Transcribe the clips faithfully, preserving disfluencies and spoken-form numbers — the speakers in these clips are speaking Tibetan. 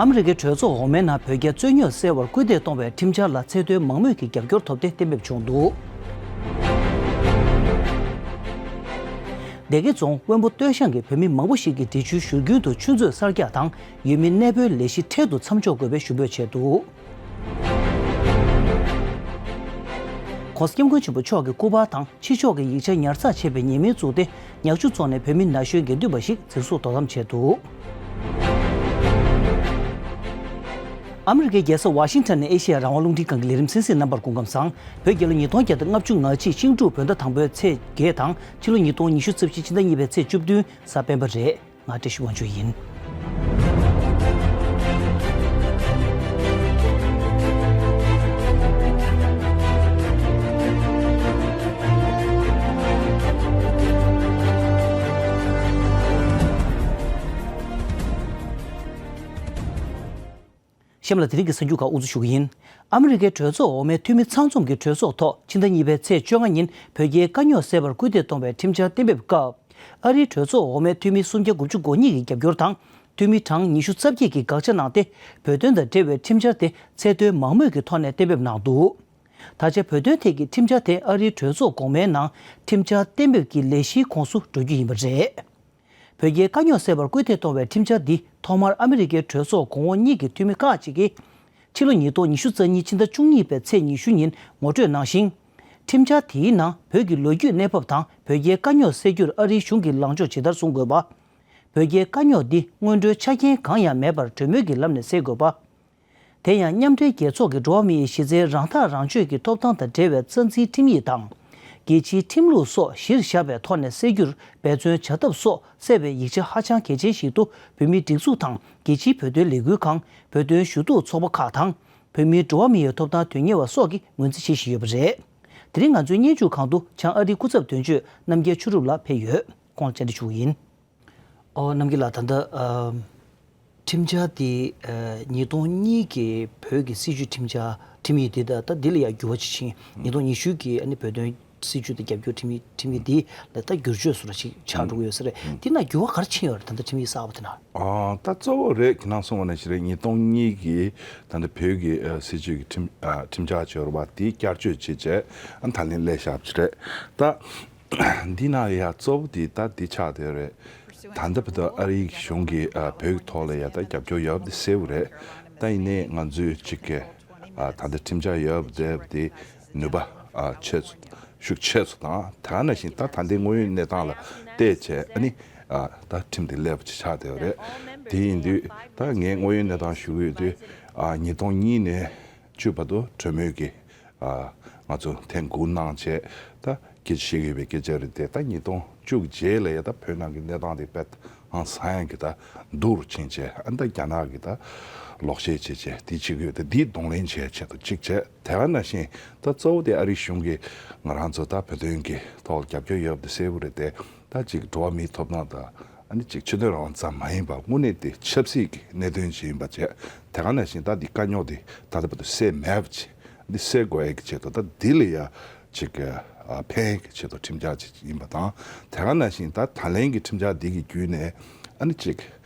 ཨ་མི་རི་ཀའི་གྲོས་ཚོགས་འོག་མའི་ནང་བོད་རྒྱའི་རྩོད་རྙོག་སེལ་བར་སྐུལ་འདེད་གཏོང་བའི་ཁྲིམས་འཆར་ལ་ཚད་མཐོའི་མང་མོས་ཀྱི་རྒྱབ་སྐྱོར་ཐོབ་སྟེ་གཏན་འབེབས་བྱུང་འདུག་སྡེ་དགེ་རྫོང་དབོན་པོ་སྟོད་ཤང་གི་བོད་མི་མང་པོ་ཞིག་གིས་འབྲི་ཆུའི་བཞུར་རྒྱུན་དུ་ཆུ་མཛོད་གསར་རྒྱག་དང་ཡུལ་མི་གནས་སྤོའི་ལས་གཞི་འཕྲལ་དུ་མཚམས་འཇོག་དགོས་པའི་ཞུ་འབོད་བྱས་འདུག ྋགོང་ས་ྋསྐྱབས་མགོན་ཆེན་པོ་མཆོག་གི་སྐུ་པར་དང་ཕྱི་ཕྱོགས་ཀྱི་ཡིག་ཆ་ཉར་ཚགས་བྱས་པའི་ཉེས་མིང་བཙུགས་ཏེ། ཉག་ཆུ་རྫོང་ནས་བོད་མི་ན་གཞོན་དགེ་འདུན་པ་ཞིག་འཛིན་བཟུང་དོ་དམ་བྱས་འདུག་ཨ་མི་རི་ཀའི་རྒྱལ་ས་ཝ་ཤིང་ཊོན་ནས་ཨེ་ཤེ་ཡ་རང་དབང་རླུང་འཕྲིན་ཁང་གི་ལས་རིམ་གསན་གཟིགས་རྣམ་པར་སྐུ་ཁམས་བཟང་། བོད་རྒྱལ་ལོ་ཉིས་སྟོང་བརྒྱ་དང་ལྔ་བཅུ་ང་གཅིག་ཤིང་འབྲུག་བོད་ཟླ་དང་པོའི་ཚེས་བརྒྱད་དང་ཕྱི་ལོ་ཉིས་སྟོང་ཉི་ཤུ་རྩ་བཞི་ཕྱི་ཟླ་གཉིས་པའི་ཚེས་བཅུ་བདུན་གཟའ་སྤེན་པ་རེད། ང་བཀྲ་ཤིས་དབང་ཕྱུག་ཡིན། གཤམ་ལ་དེ་རིང་གི་གསར་འགྱུར་ཁག་དབུ་འཛུགས་ཞུ་གི་ཡིན། ཨ་མི་རི་ཀའི་གྲོས་ཚོགས་འོག་མའི་འཐུས་མི་ཚང་འཛོམས་ཀྱི་གྲོས་ཚོགས་ཐོག་ཕྱི་ཟླ་གཉིས་པའི་ཚེས་བཅོ་ལྔ་ཉིན་བོད་རྒྱའི་དཀའ་རྙོག་སེལ་བར་སྐུལ་འདེད་གཏོང་བའི་ཁྲིམས་འཆར་གཏན་འབེབས་སྐབས། ཨ་རིའི་གྲོས་ཚོགས་འོག་མའི་འཐུས་མི་སུམ་བརྒྱ་དགུ་བཅུ་གོ་གཉིས་ཀྱི་རྒྱབ་སྐྱོར་དང་། འཐུས་མི་གྲངས་ཉི་ཤུ་རྩ་བརྒྱད་ཀྱིས་དགག་བྱ་གནང་སྟེ། བོད་དོན་དང་འབྲེལ་བའི་ཁྲིམས་འཆར་དེ་ཚད་མཐོའི་མང་མོས་ཀྱི་ཐོག་ནས་གཏན་འབེབས་གནང་འདུག་ད་ཆ་བོད་དོན་ཐད་ཀྱི་ཁྲིམས་འཆར་དེ་ཨ་རིའི་གྲོས་ཚོགས་གོང་མའི་ནང་ཁྲིམས་འཆར་གཏན་འབེབས་ཀྱི་ལས་གཞིའི་ཁོངས་སུ་འགྲོ་རྒྱུ་ཡིན་པ་རེད། བོད་རྒྱའི་དཀའ་རྙོག་སེལ་བར་སྐུལ་འདེད་གཏོང་བའི་ཁྲིམས་འཆར་འདི་ཐོག་མར་ཨ་མི་རི་ཀའི་གྲོས་ཚོགས་གོང་འོག་གཉིས་ཀྱི་འཐུས་མི་ཁག་ཅིག་གིས། ཕྱི་ལོ་ཉིས་སྟོང་ཉི་ཤུ་རྩ་གཉིས་ཕྱི་ཟླ་བཅུ་གཉིས་པའི་ཚེས་ཉི་ཤུ་ཉིན་ངོ་སྤྲོད་གནང་ཞིང་། ཁྲིམས་འཆར་དེའི་ནང་བོད་ཀྱི་ལོ་རྒྱུས་གནས་བབ་དང་བོད་རྒྱའི་དཀའ་རྙོག་སེལ་རྒྱུར་ཨ་རིའི་གཞུང་གིས་ལངས་ཕྱོགས་ཇི་ལྟར་བཟུང་དགོས་པ། བོད་རྒྱའི་དཀའ་རྙོག་འདི་སྔོན་འགྲོའི་ཆ་རྐྱེན་གང་ཡང་མེད་པར་གྲོས་མོལ་གྱི་ལམ་ནས་སེལ་དགོས་པ། དེ་ཡང་མཉམ་འབྲེལ་རྒྱལ་ཚོགས་ཀྱི་འགྲོ་བ་མིའི་གཞི་རྩའི་རང་ཐག་རང་གཅོད་ཀྱི་ཐོབ་ཐང་དང་འབྲེལ་བའི་རྩ་འཛིན་ཁྲིམས་ཡིག་དང་། རྒྱལ་སྤྱིའི་ཁྲིམས་ལུགས་སོགས་གཞིར་བཞག་པའི་ཐོག་ནས་སེལ་རྒྱུར་འབད་བརྩོན་བྱ་ཐབས་སོགས་གསལ་བའི་ཡིག་ཆ་ཧ་ཅང་གལ་ཆེན་ཞིག་ཏུ་བོད་མིའི་སྒྲིག་འཛུགས་དང་རྒྱལ་སྤྱིའི་བོད་དོན་ལས་འགུལ་ཁང་། བོད་དོན་ཞུ་གཏུག་ཚོགས་པ་ཁག་དང་། བོད་མིའི་འགྲོ་བ་མིའི་ཐོབ་ཐང་དོན་གཉེར་བ་སོགས་ཀྱིས་ངོས་འཛིན་བྱེད་བཞིན་ཡོད་པ་རེད། དེ་རིང་ང་ཚོའི་སྙན་ཞུ་ཁང་དུ་བྱང་ཨ་རིའི་སྐུ་ཚབ་དོན་གཅོད་རྣམ་རྒྱལ་ཆོས་གྲུབ་ལགས་ཕེབས་ཡོད། ཁོང་ལ་བཅར་འདྲི་ཞུ་གི་ཡིན། ཨོ་རྣམ་རྒྱལ་ལགས། ད་ལྟ་ཨ་ཁྲིམས་འཆར་དེ་ཨ་ཉིས་སྟོང་གཉིས་ཀྱི་བོད་ཀྱི་སྲིད་བྱུས་ཁྲིམས་འཆར་ཁྲིམས་ཡིག་དེ་ད་ད་འདི་ལ་ཡང་འགྱུར་བ་ཅིག་ཕྱིན། ཉིས་སྟོང་ཉི་ཤུ་གི་ཨ་ནི་བོད་དོན་སྲིད་བྱུས་དང་རྒྱབ་སྐྱོར་ཁྲིམས་ཡིག་ཁྲིམས་ཡིག་འདི་ལ་ད་བསྒྱུར་བཅོས་སུ་ར་ཞིག་ཆགས་འགྲོ་གི་ཡོད་ས་རེད། དེ་ན་འགྱུར་བ་ག་རེ་ཕྱིན་ཡོད་རེད། ད་ལྟ་ཁྲིམས་ཡིག་གསར་པ་དེ་ན། ཨ་ད་གཙོ་བོ་རེད། ཁྱེད་རང་གསུངས་པ་ནང་བཞིན་རེད། ཉིས་སྟོང་གཉིས་ཀྱི་ད་ལྟ་བོད་ཀྱི་ཨ་སྲིད་བྱུས་ཀྱི་ཁྲིམས་ཨ་ཁྲིམས་འཆར་བཅོས་ར་བ་དེ་བསྐྱར་བཅོས་བྱས་བྱས་ཨ་ད་ལན་སླེབས་བཞག་པ་ཅིག་རེད། ད་འདི་ན་ཡ་གཙོ་བོ་དེ་ད་འདི་ཆགས་བསྡད་རེད། ད་ལྟ་བར་དུ་ཨ་རིའི་གཞུང་གིས་ཨ་བོད་ཀྱི་ཐོག་ལ་ཡ་ད་རྒྱབ་སྐྱོར་ཡོད་པ་དེ་གསལ་པོ་རེད། ད་ཡིན་ནའི་ང་ཚོས་གཅིག་གི་ཨ་ད་ལྟ་ཁྲིམས་འཆར་ཡོད་པ་དེ་བ་དེ་ནུས་པ་ཨ་ཆེ་ཤུགས་ཆེ་ཚོ་དང་། དེ་ག་ནང་བཞིན་ད་ད་ལྟའི་དངོས་ཡོད་གནས་སྟངས་ལ་བལྟས་བྱས་ཨ་ནི་ཨ་ད་ཁྲིམས་དེ་སླེབས་པ་ཅིག་ཆགས་བསྡད་པ་རེད། དེ་ཡིན་དུས་ད་ངས་དངོས་ཡོད་གནས་སྟངས་ཞུ་གི་ཡོད་དུས་ཨ་ཉིས་སྟོང་གཉིས་ནས་བཅུ་བར་དུ་གྲོས་མོལ་གྱི་ཨ་ང་ཚོ་ཐེངས་དགུ་གནང་བྱས་ད་སྐད་ཆ་བཤད་ཀྱི་ཡོད་པའི་སྐད་ཆ་རེད་དེ། ད་ཉིས་སྟོང་བཅུ་གི་རྗེས་ལ་ཡ་ད་བོད་ནང་གི་གནས་སྟངས་དེ་དཔེ་ཧང་སང་ཡང་གི་ད་སྡུག་རུ་ཕྱིན་བྱས་ཨ་ད་རྒྱ་ནག་གི་ད་ལོག་བཤད་བྱས་བྱས་དེ་བྱེད་ཀྱི་ཡོད་དེ། འདི་གདོང་ལེན་བྱས་ཆེད་དུ་གཅིག་བྱས། དེ་ག་ནང་བཞིན་ད་གཙོ་བོ་དེ་ཨ་རིའི་གཞུང་གིས་ང་རང་ཚོ་ད་བོད་དོན་གྱི་ཐོག་ལ་རྒྱབ་སྐྱོར་ཡོད་པ་དེ་གསལ་པོ་རེད་དེ། ད་ཅིག་འགྲོ་བ་མིའི་ཐོབ་ཐང་དང་ཨ་ནི་ཅིག་ཆོས་དད་རང་དབང་ཙམ་མ་ཡིན་པར་དངོས་གནས་དེ་ཆབ་སྲིད་ཀྱི་གནད་དོན་ཅིག་ཡིན་པ་བྱས། དེ་ག་ནང་བཞིན་ད་འདི་དཀའ་རྙོག་དེ་ད་ལྟ་བར་དུ་སེལ་མེད་པ་ཅིག་འདི་སེལ་དགོས་ཡག་གི་ཆེད་དུ་ད་འདི་ལ་ཡ་ཅིག་ཨ་ཕན་ཡག་གི་ཆེད་དུ་ཁྲིམས་འཆར་ཅིག་ཡིན་པ་དང་། དེ་ག་ནང་བཞིན་ད་ད་ལན་གྱི་ཁྲིམས་འཆར་འདི་གི་བརྒྱུད་ནས་ཨ་ནི་ཅིག་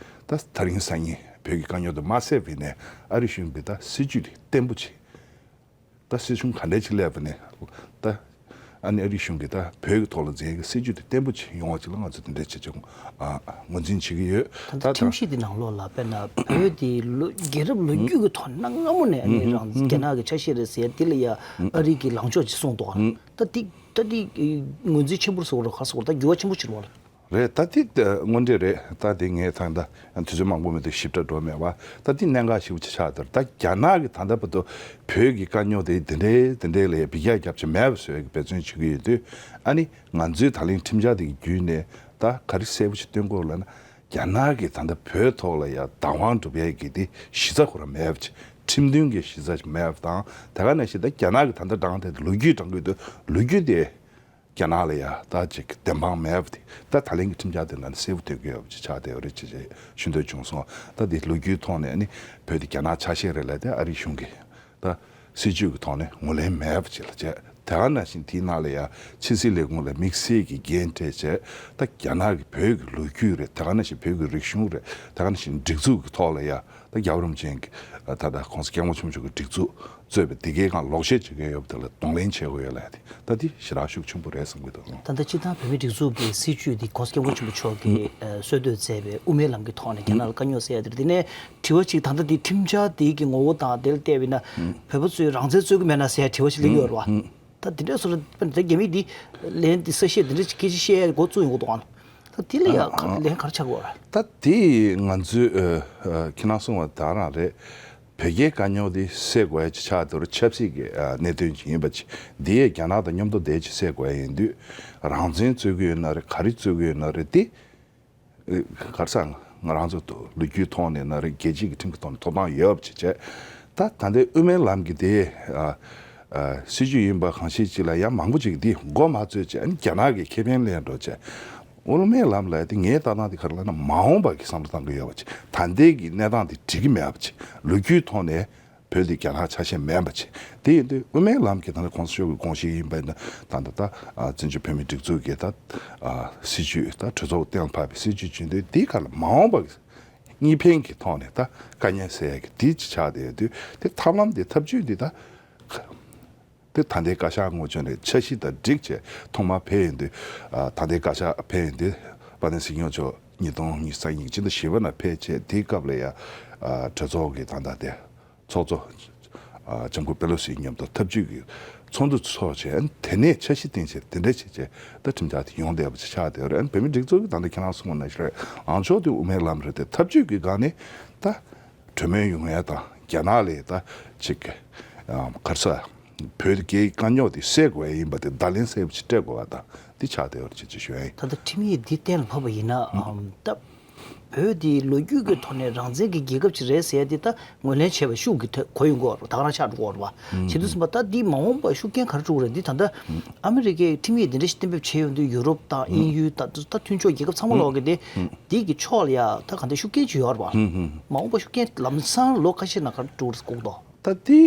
ད་ད་རིང་སང་ཉིན་བོད་ཀྱི་དཀའ་རྙོག་དེ་མ་སེལ་བའི་ནས་ཨ་རི་གཞུང་གིས་ད་སྲིད་བྱུས་དེ་བརྟན་པོ་ཅིག་ད་སྲིད་གཞུང་ག་འདྲ་ཅིག་སླེབས་པ་ནས་ད་ཨ་ནི་ཨ་རི་གཞུང་གིས་ད་བོད་ཀྱི་ཐོག་ལ་འཛིན་ཡག་གི་སྲིད་བྱུས་དེ་བརྟན་པོ་ཅིག་ཡོང་བ་ཅིག་ལ་ང་ཚོ་དེ་འདྲ་བྱེད་ཆོག་ཨ་ངོས་འཛིན་བྱེད་ཀྱི་ཡོད། ད་ད་ཁྲིམས་གཞི་དེ་ནང་ལོགས་ལ་དཔེར་ན་བོད་དེ་ལོ་རྒྱལ་རབས་ལོ་རྒྱུས་ཀྱི་ཐོག་ནས་གནའ་སྔ་མོ་ནས་ཨ་ནི་རང་རྒྱ་ནག་གི་ཆ་ཤས་རེད་ཟེར་ཡ་དེ་ལ་ཡ་ཨ་རི་གི་ལངས་ཕྱོགས་ཅིག་གསུངས་འདུག་ད་དེ་ད་དེ་ངོས་འཛིན་ཆེན་པོ་ཟེར་བ་རེད། ག་ཟེར་བ་རེད། ད་འགྱུར་བ་ཆེན་པོ་ཕྱིན་པ་རེད། རེད། ད་དེ་དངོས་འབྲེལ་རེད། ད་དེ་ངས་ད་ད་དུས་ཚོད་མང་པོ་མེད་དུས་ཞིབ་ཕྲ་འགྲོ་མེད་པ། ད་དེ་གནད་འགག་ཞེ་པོ་ཅིག་ཆགས་འདུག་ད་རྒྱ་ནག་གིས་ད་ལྟ་བར་དུ་བོད་ཀྱི་དཀའ་རྙོག་དེ་དེ་འདྲའི་དེ་འདྲའི་ལ་ཡ་འབུད་རྒྱག་རྒྱབ་ཀྱི་མེད་པ་བཟོ་ཡག་གི་འབད་བརྩོན་བྱེད་ཀྱི་ཡོད་དུས། ཨ་ནི་ང་ཚོའི་ད་ལན་ཁྲིམས་འཆར་དེ་གི་བརྒྱུད་ནས་ད་ག་རེ་གསལ་པོ་ཞིག་སྟོན་དགོས་ལབ་ན། རྒྱ་ནག་གིས་ད་ལྟ་བོད་ཐོག་ལ་ཡ་བདག་དབང་སྒྲུབ་ཡག་གི་དེ་གཞི་རྩ་ཁོ་རང་མེད་པ་ཅིག་ཁྲིམས་མཐུན་གྱི་གཞི་རྩ་ཅིག་མེད་པ་དང་། དེ་ག་ནང་བཞིན་ད་རྒྱ་ནག་གིས་ད་ལྟ་བགྲངས་ཏེ་ལོ་རྒྱུས་བགྲང་གི་འདུག་ལོ་རྒྱུས་དེ། རྒྱ་ནག་ལ་ཡ་ད་ཅིག་བདེན་དཔང་མེད་པ་དེ་ད་ད་ལན་གྱི་ཁྲིམས་འཆར་དེ་ནང་ནས་གསལ་པོ་སྟོན་གྱི་ཡོད་པ་ཅིག་ཆགས་བསྡད་ཡོད་རེད་ཅེས་ཞུ་འདོད་བྱུང་སོང་། ད་དེ་ལོ་རྒྱུས་ཐོག་ནས་ནི་བོད་དེ་རྒྱ་ནག་ཆ་ཤས་རེད་ལབ་དེ་ཨ་རིའི་གཞུང་གིས་ད་སྲིད་བྱུས་ཀྱི་ཐོག་ནས་ངོས་ལེན་མེད་པ་ཅིག་ལ་བྱས། དེ་ག་ནང་བཞིན་དེའི་ནང་ལ་ཡ་ཕྱི་སྲིད་ལས་ཁུངས་ལ་དམིགས་བསལ་གྱི་འགན་སྤྲད་བྱས། ད་རྒྱ་ནག་གི་བོད་ཀྱི་ལོ་རྒྱུས་རེད། དེ་ག་ནང་བཞིན་བོད་ཀྱི་རིག་གཞུང་རེད། དེ་ག་ནང་བཞིན་སྒྲིག་འཛུགས་ཀྱི་ཐོག་ལ་ཡ་ད་རྒྱལ་བ་རིན་པོ་ཆེ་གི་ད་ལྟ་༸གོང་ས་༸སྐྱབས་མགོན་ཆེན་པོ་མཆོག་གི་སྒྲིག་འཛུགས་གཙོས་པའི་དེ་གའི་སྒང་ལོག་བཤད་བྱེད་མཁན་ཡོད་པ་དེ་ལ་གདོང་ལེན་བྱེད་དགོས་ཡོད་ལབ་ཡ་དེ། ད་འདི་ཞེ་དྲག་ཤུགས་ཆེན་པོ་རེད་བསམ་གྱི་འདུག་ད་ལྟ་སྤྱིར་བཏང་བོད་མིའི་སྒྲིག་འཛུགས་ཀྱི་སྲིད་བྱུས་འདི་༸གོང་ས་༸སྐྱབས་མགོན་ཆེན་པོ་མཆོག་གིས་ཨ་གསོལ་སྟོན་མཛད་པའི་དབུ་མའི་ལམ་གྱི་ཐོག་ནས་རྒྱ་ནག་ལ་དཀའ་རྙོག་སེལ་ཡ་དེ་རེད། དེ་ནས་དྲི་བ་གཅིག་ད་ལྟ་འདི་ཁྲིམས་འཆར་འདི་གི་ངོ་བོ་དང་དེ་ལ་བལྟས་པ་ཡིན་ན། བོད་པ་ཚོས་རང་བཙན་རྩོད་ཀྱི་མེད་ན་ཟེར་ཡ་དྲི་བ་ཞིག་སླེབས་ཀྱི་ཡོད་རེད་བ། ད་དེ་འདྲའི་བཟོ་འདྲ་དཔེར་ན་ད་རྒྱ་མིས་འདི་ལན་འདི་གསལ་བཤད་འདི་འདྲ་ཅིག་སྐད་ཆ་བཤད་ཡ་འགོ་བཙུགས་ཡོང་གི་འདུག་ཨང་། ད་དེ་ལ་ཡ་ཨ་ཨ་ལན་ག་རེ་ཆགས་ཀྱི་ཡོད་རེད། ད་དེ་ང་ཚོས་ཨ་ཨ་ཁྱེད་རང་གསུངས་པ་ད་རང་རེད། བོད་རྒྱའི་དཀའ་རྙོག་དེ་སེལ་དགོས་ཡ་ཅིག་ཆགས་འདུག་རེད། ཆབ་སྲིད་ཀྱི་ཨ་གནད་དོན་ཅིག་ཡིན་པ་ཅིག་འདི་ཡས་རྒྱ་ནག་དང་མཉམ་དུ་བསྡད་ཅིག་སེལ་དགོས་ཡ་ཡིན་དུས། རང་བཙན་རྩོད་ཀྱི་ཡོད་ན་རེད། ག་རེ་རྩོད་ཀྱི་ཡོད་ན་རེད། དེ་ཨ་ག་རེ་ཟེར། ང་རང་ཚོ་ལོ་རྒྱུས་ཐོག་ནས་ན་རེད། རྒྱལ་སྤྱི་གི་ཁྲིམས་ཀྱི་ཐོག་ནས་ཐོབ་ཐང་ཡོད་པ་ཅིག་བྱས། ད་ད་ལྟའི་དབུ་མའི་ལམ་གྱི་དེ་ཨ་ཨ་སྲིད་བྱུས་ཡིན་པ་གང་ཤེས་ཅིག་ལ་ཡང་མང་པོ་ཅིག་འདི་མགོ་མ་ཚོས་བྱས། ཨ་ནི་རྒྱ་ནག་གི་ཁེ་ཕན་ལེན་འགྲོ་བྱས། དབུ་མའི་ལམ་ལ་དེ་ངའི་ལྟ་སྟངས་དེ་ག་རེ་ལབ་ན། མ་འོངས་པ་གི་བསམ་བློ་བཏང་གི་ཡོད་པ་ཅིག་ད་ལྟའི་གི་གནས་སྟངས་དེ་འགྲིག་གི་མེད་པ་ཅིག་ལོ་རྒྱུས་ཐོག་ནས་བོད་དེ་རྒྱ་ནག་ཆ་ཤས་མེད་པ་ཅིག་དེ་ཡིན་དུས་དབུ་མའི་ལམ་གྱི་ད་ལྟ་༸གོང་ས་མཆོག་གི་དགོངས་གཞི་ཡིན་པ་ཡིན་ན། ད་ལྟ་ད་ཨ་བཙན་བྱོལ་བོད་མིའི་སྒྲིག་འཛུགས་ཀྱི་ད་ཨ་སྲིད་བྱུས་ད་གྲོས་ཚོགས་གཏན་ལ་ཕབ་པའི་སྲིད་བྱུས་བྱུང་དུས། དེའི་ཁར་ལ་མ་འོངས་པ་གི་གཉིས་ཕན་གྱི་ཐོག་ནས་ད་དཀའ་ངལ་སེལ་ཡ་གི་དེ་ཅིག་ཆགས་བསྡད་ཡོད་དུས། དེ་ཐབས་ལམ་དེ་ཐབས་ཇུས་འདི་ད་དེ་ད་ལྟའི་བཀའ་ཤག་ངོ་ཅོག་ནས་འཆར་གཞི་དང་སྒྲིག་བྱས་ཐོག་མར་ཕེབས་ཡོང་དུས། ཨ་ད་ལྟའི་བཀའ་ཤག་ཕེབས་ཡོང་དུས་དཔལ་ལྡན་སྲིད་སྐྱོང་མཆོག་ཉིས་སྟོང་ཉི་ཤུ་རྩ་གཉིས་ཀྱི་ཕྱི་ཟླ་བཞི་པ་ནང་ཕེབས་བྱས། དེའི་སྐབས་ལ་ཡ་ཨ་གྲོས་ཚོགས་ཀྱི་ད་ལྟ་དེ་ཚོགས་གཙོ་ཨ་ལྕམ་སྐུ་པེ་ལོ་སིའི་མཉམ་དུ་ཐབས་ཇུས་ཀྱི་ཚོགས་འདུ་ཚོགས་བྱས། དེ་ནས་འཆར་གཞི་བཏིང་བྱས། དེ་འདྲ་བྱས་བྱས་ད་ཁྲིམས་འཆར་དེ་ཡོང་བསྡད་པ་ཅིག་ཆགས་བསྡད་ཡོད་རེད། ཨ་ནི་བོད་མིའི་སྒྲིག་འཛུགས་ཀྱི་ད་ལྟ་ཁྱེད་རང་གསུངས་པ་ནང་བཞིན་རེད། ལངས་ཕྱོགས་དེ་དབུ་མའི་ལམ་རེད་དེ། ཐབས་ཇུས་ཀྱི་སྒང་ནས་ད་གྲོས་མོལ་ཡོང་ཡ་དང་རྒྱ་ནག་ལ་ད་ཅིག་ཨ་ག་རེ་ཟེར། བོད་ཀྱི་དཀའ་རྙོག་དེ་སེལ་དགོས་ཡ་ཡིན་པ་དེ་བརྡ་ལན་གསལ་པོ་ཅིག་སྤྲད་དགོས་པ་དང་དེ་ཆགས་བསྡད་ཡོད་རེད་ཅེས་ཅིག་ཞུ་ཡ་ཡིན། ད་ལྟ་ཁྲིམས་ཡིག་འདི་གཏན་ལ་ཕབ་པ་ཡིན་ན་ཨམ་ད་བོད་འདི་ལོ་རྒྱུས་ཀྱི་ཐོག་ནས་རང་བཙན་གྱི་རྒྱལ་ཁབ་ཅིག་རེད་ཟེར་ཡ་འདི་ད་ངོས་ལེན་བྱས་པ་ཤུགས་ཀྱིས་ཐོ་གོ་ཡོང་གི་ཡོད་རེད། ད་ག་རང་ཆགས་འགྲོ་གི་ཡོད་རེད་བ། བྱེད་དུས་ཙམ་པ་ད་འདི་མ་འོངས་པར་ཤུགས་རྐྱེན་ག་རེ་འགྲོ་གི་རེད། འདི་ད་ལྟ་ཨ་མི་རི་ཀས་ཁྲིམས་ཡིག་འདི་འདྲ་ཞིག་གཏན་འབེབས་བྱས་ཡོང་དུས། ཡུ་རོབ་དང་དབྱིན་ཡུལ་དང་ད་མཐུན་ཕྱོགས་རྒྱལ་ཁབ་ཚང་མ་ལོག་གི་དེ་འདི་གི་ཕྱོགས་ལ་ཡ་ད་ག་འདྲ་ཤུགས་རྐྱེན་ཅིག་ཡོད་རེད་བ། མ་འོངས་པར་ཤུགས་རྐྱེན་ལམ་སང་ལོ་ཁ་ཤས་ནང་ག་རེ་འགྲོ་གི་རེད་ཟེར་གོ་གི་འདུག་ད་དེ་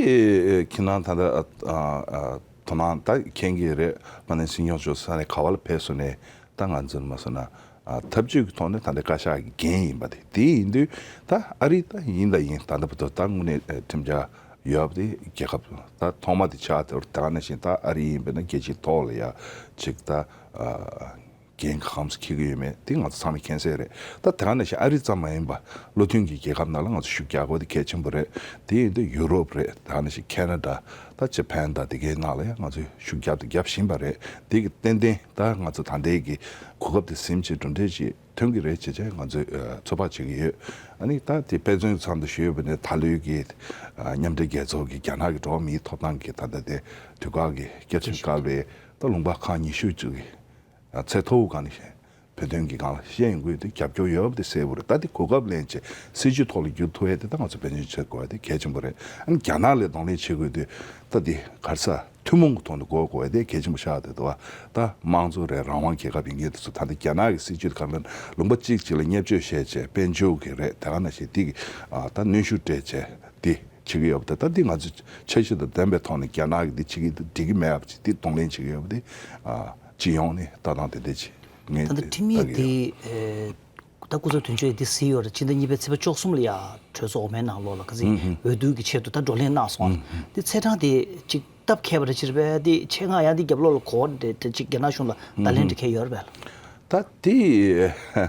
ཁྱེད་རང་ད་ལྟ་ཨ་ཨ་དོ་སྣང་ད་མཁྱེན་གྱི་རེད། དཔལ་ལྡན་སྲིད་སྐྱོང་མཆོག་ས་གནས་ག་བ་ལ་ཕེབས་སོང་ནས་ད་ང་ཚོར་མ་སོང་ན་ཨ་ཐབས་ཇུས་ཀྱི་ཐོག་ནས་ད་ལྟ་བཀའ་ཤག་གི་འགན་ཡིན་པ་དེ། དེ་ཡིན་དུས་ད་ཨ་རི་ད་ཡིན་ད་ཡིན། ད་ལྟ་བར་དུ་ད་དངོས་གནས་ཁྲིམས་འཆར་ཡོད་པ་དེ་རྒྱལ་ཁབ་ད་ཐོག་མ་དེ་ཆགས་དེ། ད་ག་ནང་བཞིན་ད་ཨ་རི་ཡིན་པས་ན་རྒྱལ་སྤྱིའི་ཐོག་ལ་ཡ་ཅིག་ད་ཨ། འགན་གང་འཁྱེར་གྱི་ཡོད་མེད་དེ་ང་ཚོ་ཚང་མས་མཁྱེན་གསལ་རེད། ད་དེ་ག་ནང་བཞིན་ཨ་རི་ཙམ་མ་ཡིན་པ་བློ་མཐུན་གྱི་རྒྱལ་ཁབ་ནང་ལ་ང་ཚོ་ཤུགས་རྒྱག་དགོས་དེ་གལ་ཆེན་པོ་རེད། དེ་ཡིན་དུས་ཡུ་རོབ་རེད། དེ་ག་ནང་བཞིན་ཁེ་ན་ཌ། ད་ཇ་པན་དང་དེ་གའི་ནང་ལ་ཡང་ང་ཚོས་ཤུགས་རྒྱབ་དང་རྒྱབ་བཞིན་པ་རེད། དེ་གི་ཏན་ཏན་ད་ང་ཚོ་ད་ལྟའི་གི་གོ་སྐབས་དེ་ཟིན་བྱས་གྲུབ་འབྲས་ཅིག་ཐོན་གྱི་རེད་ཅེས་བྱས་ང་ཚོས་ཚོད་དཔག་བྱེད་ཀྱི་ཡོད། ཨ་ནི་ད་དེ་དཔེ་མཚོན་ཚང་དུ་ཞུས་པ་ནས་ད་ལོའི་གི་མཉམ་འབྲེལ་རྒྱལ་ཚོགས་ཀྱི་རྒྱ་ནག་གི་འགྲོ་བ་མིའི་ཐོབ་ཐང་གི་ད་ལྟ་དེ་དུས་བཀག་གི་བསྐྱར་ཞིབ་བཀག་པའི་ད་ལུང་པ་ཁག་ཉི་ཤུ་ཅིག་གི་ཚད་མཐོ་བོ་སྒང་ནས་བོད་དོན་གྱི་སྒང་ལ་བཤད་ཡོང་གི་ཡོད་དེ། རྒྱབ་སྐྱོར་ཡོད་པ་དེ་གསལ་པོ་རེད། ད་དེ་གོ་སྐབས་ལེན་བྱས་སྲིད་བྱུས་ཐོག་ལ་བསྒྱུར་ཐུབ་ཡ་དེ་ད་ང་ཚོ་འབད་བརྩོན་བྱེད་དགོས་པ་དེ་གལ་ཆེན་པོ་རེད། ཨ་ནི་རྒྱ་ནག་ལ་གདོང་ལེན་བྱེད་དགོས་དུས་ད་དེ་ག་རེ་ཟེར། ཐུན་མོང་གི་ཐོག་ནས་གོ་དགོས་པ་དེ་གལ་ཆེན་པོ་ཆགས་བསྡད་འདུག་བ། ད་དམངས་གཙོ་རེད། རང་དབང་རྒྱལ་ཁབ་ཡིན་མཁན་དེ་ཚོ་ད་ལྟ་རྒྱ་ནག་གི་སྲིད་བྱུས་དེ་ག་རེ་ལབ་ན། ལུང་པ་གཅིག་གཅིག་ལ་བརྙས་བཅོས་བྱས་བྱས་དཔལ་འབྱོར་གྱི་རེད། དེ་ག་ནང་བཞིན་དེ་གི་ད་གནོན་ཤུགས་སྤྲད་བྱས་དེ་བྱེད་ཀྱི་ཡོད་པ་དེ། ད་འདི་ང་ཚོས་འཆར་གཞི་དང་ལྡན་པའི་ཐོག་ནས་རྒྱ་ནག་གིས་འདི་བྱེད་ཀྱི་འདུག་འགྲིག་གི་མེད་པ་ཅིག་འདི་གདོང་ལེན་བྱེད་ཀྱི་ཡོད་པ་དེ། ཨ་སྤྱི་ཡོངས་ནས་ལྟ་སྟངས་དེ་འདྲ་ཅིག་ངས་ད་ལྟ་ཁྲིམས་ཡིག་ལྟ་གི་འདི་ཡོད། ཨེ་ད་སྐུ་ཚབ་དོན་གཅོད་འདི་གཟིགས་ཡོད་རེད། ཕྱི་ཟླ་གཉིས་པའི་ཚེས་པ་བཅུ་གསུམ་ལ་ཡ་གྲོས་ཚོགས་འོག་མའི་ནང་ལོགས་ལ་ག་ཚོད་འོས་བསྡུ་གི་ཆེད་དུ་ད་བགྲོ་གླེང་གནང་སོང་། འདི་ཚེས་གྲངས་དེ་ཅིག་སྟབས་འཁེལ་བ་རེད། ཕྱིར་བས་འདི་ཆེད་མངགས་ཡ་འདི་རྒྱབ་ལོགས་ལ་གོ་བ་འདྲ་འདྲ་ཅིག་རྒྱ་ནག་གཞུང་ལ་བརྡ་ལན་འདྲ་འཁེལ་ཡོད་རེད་པས། ད་དེ་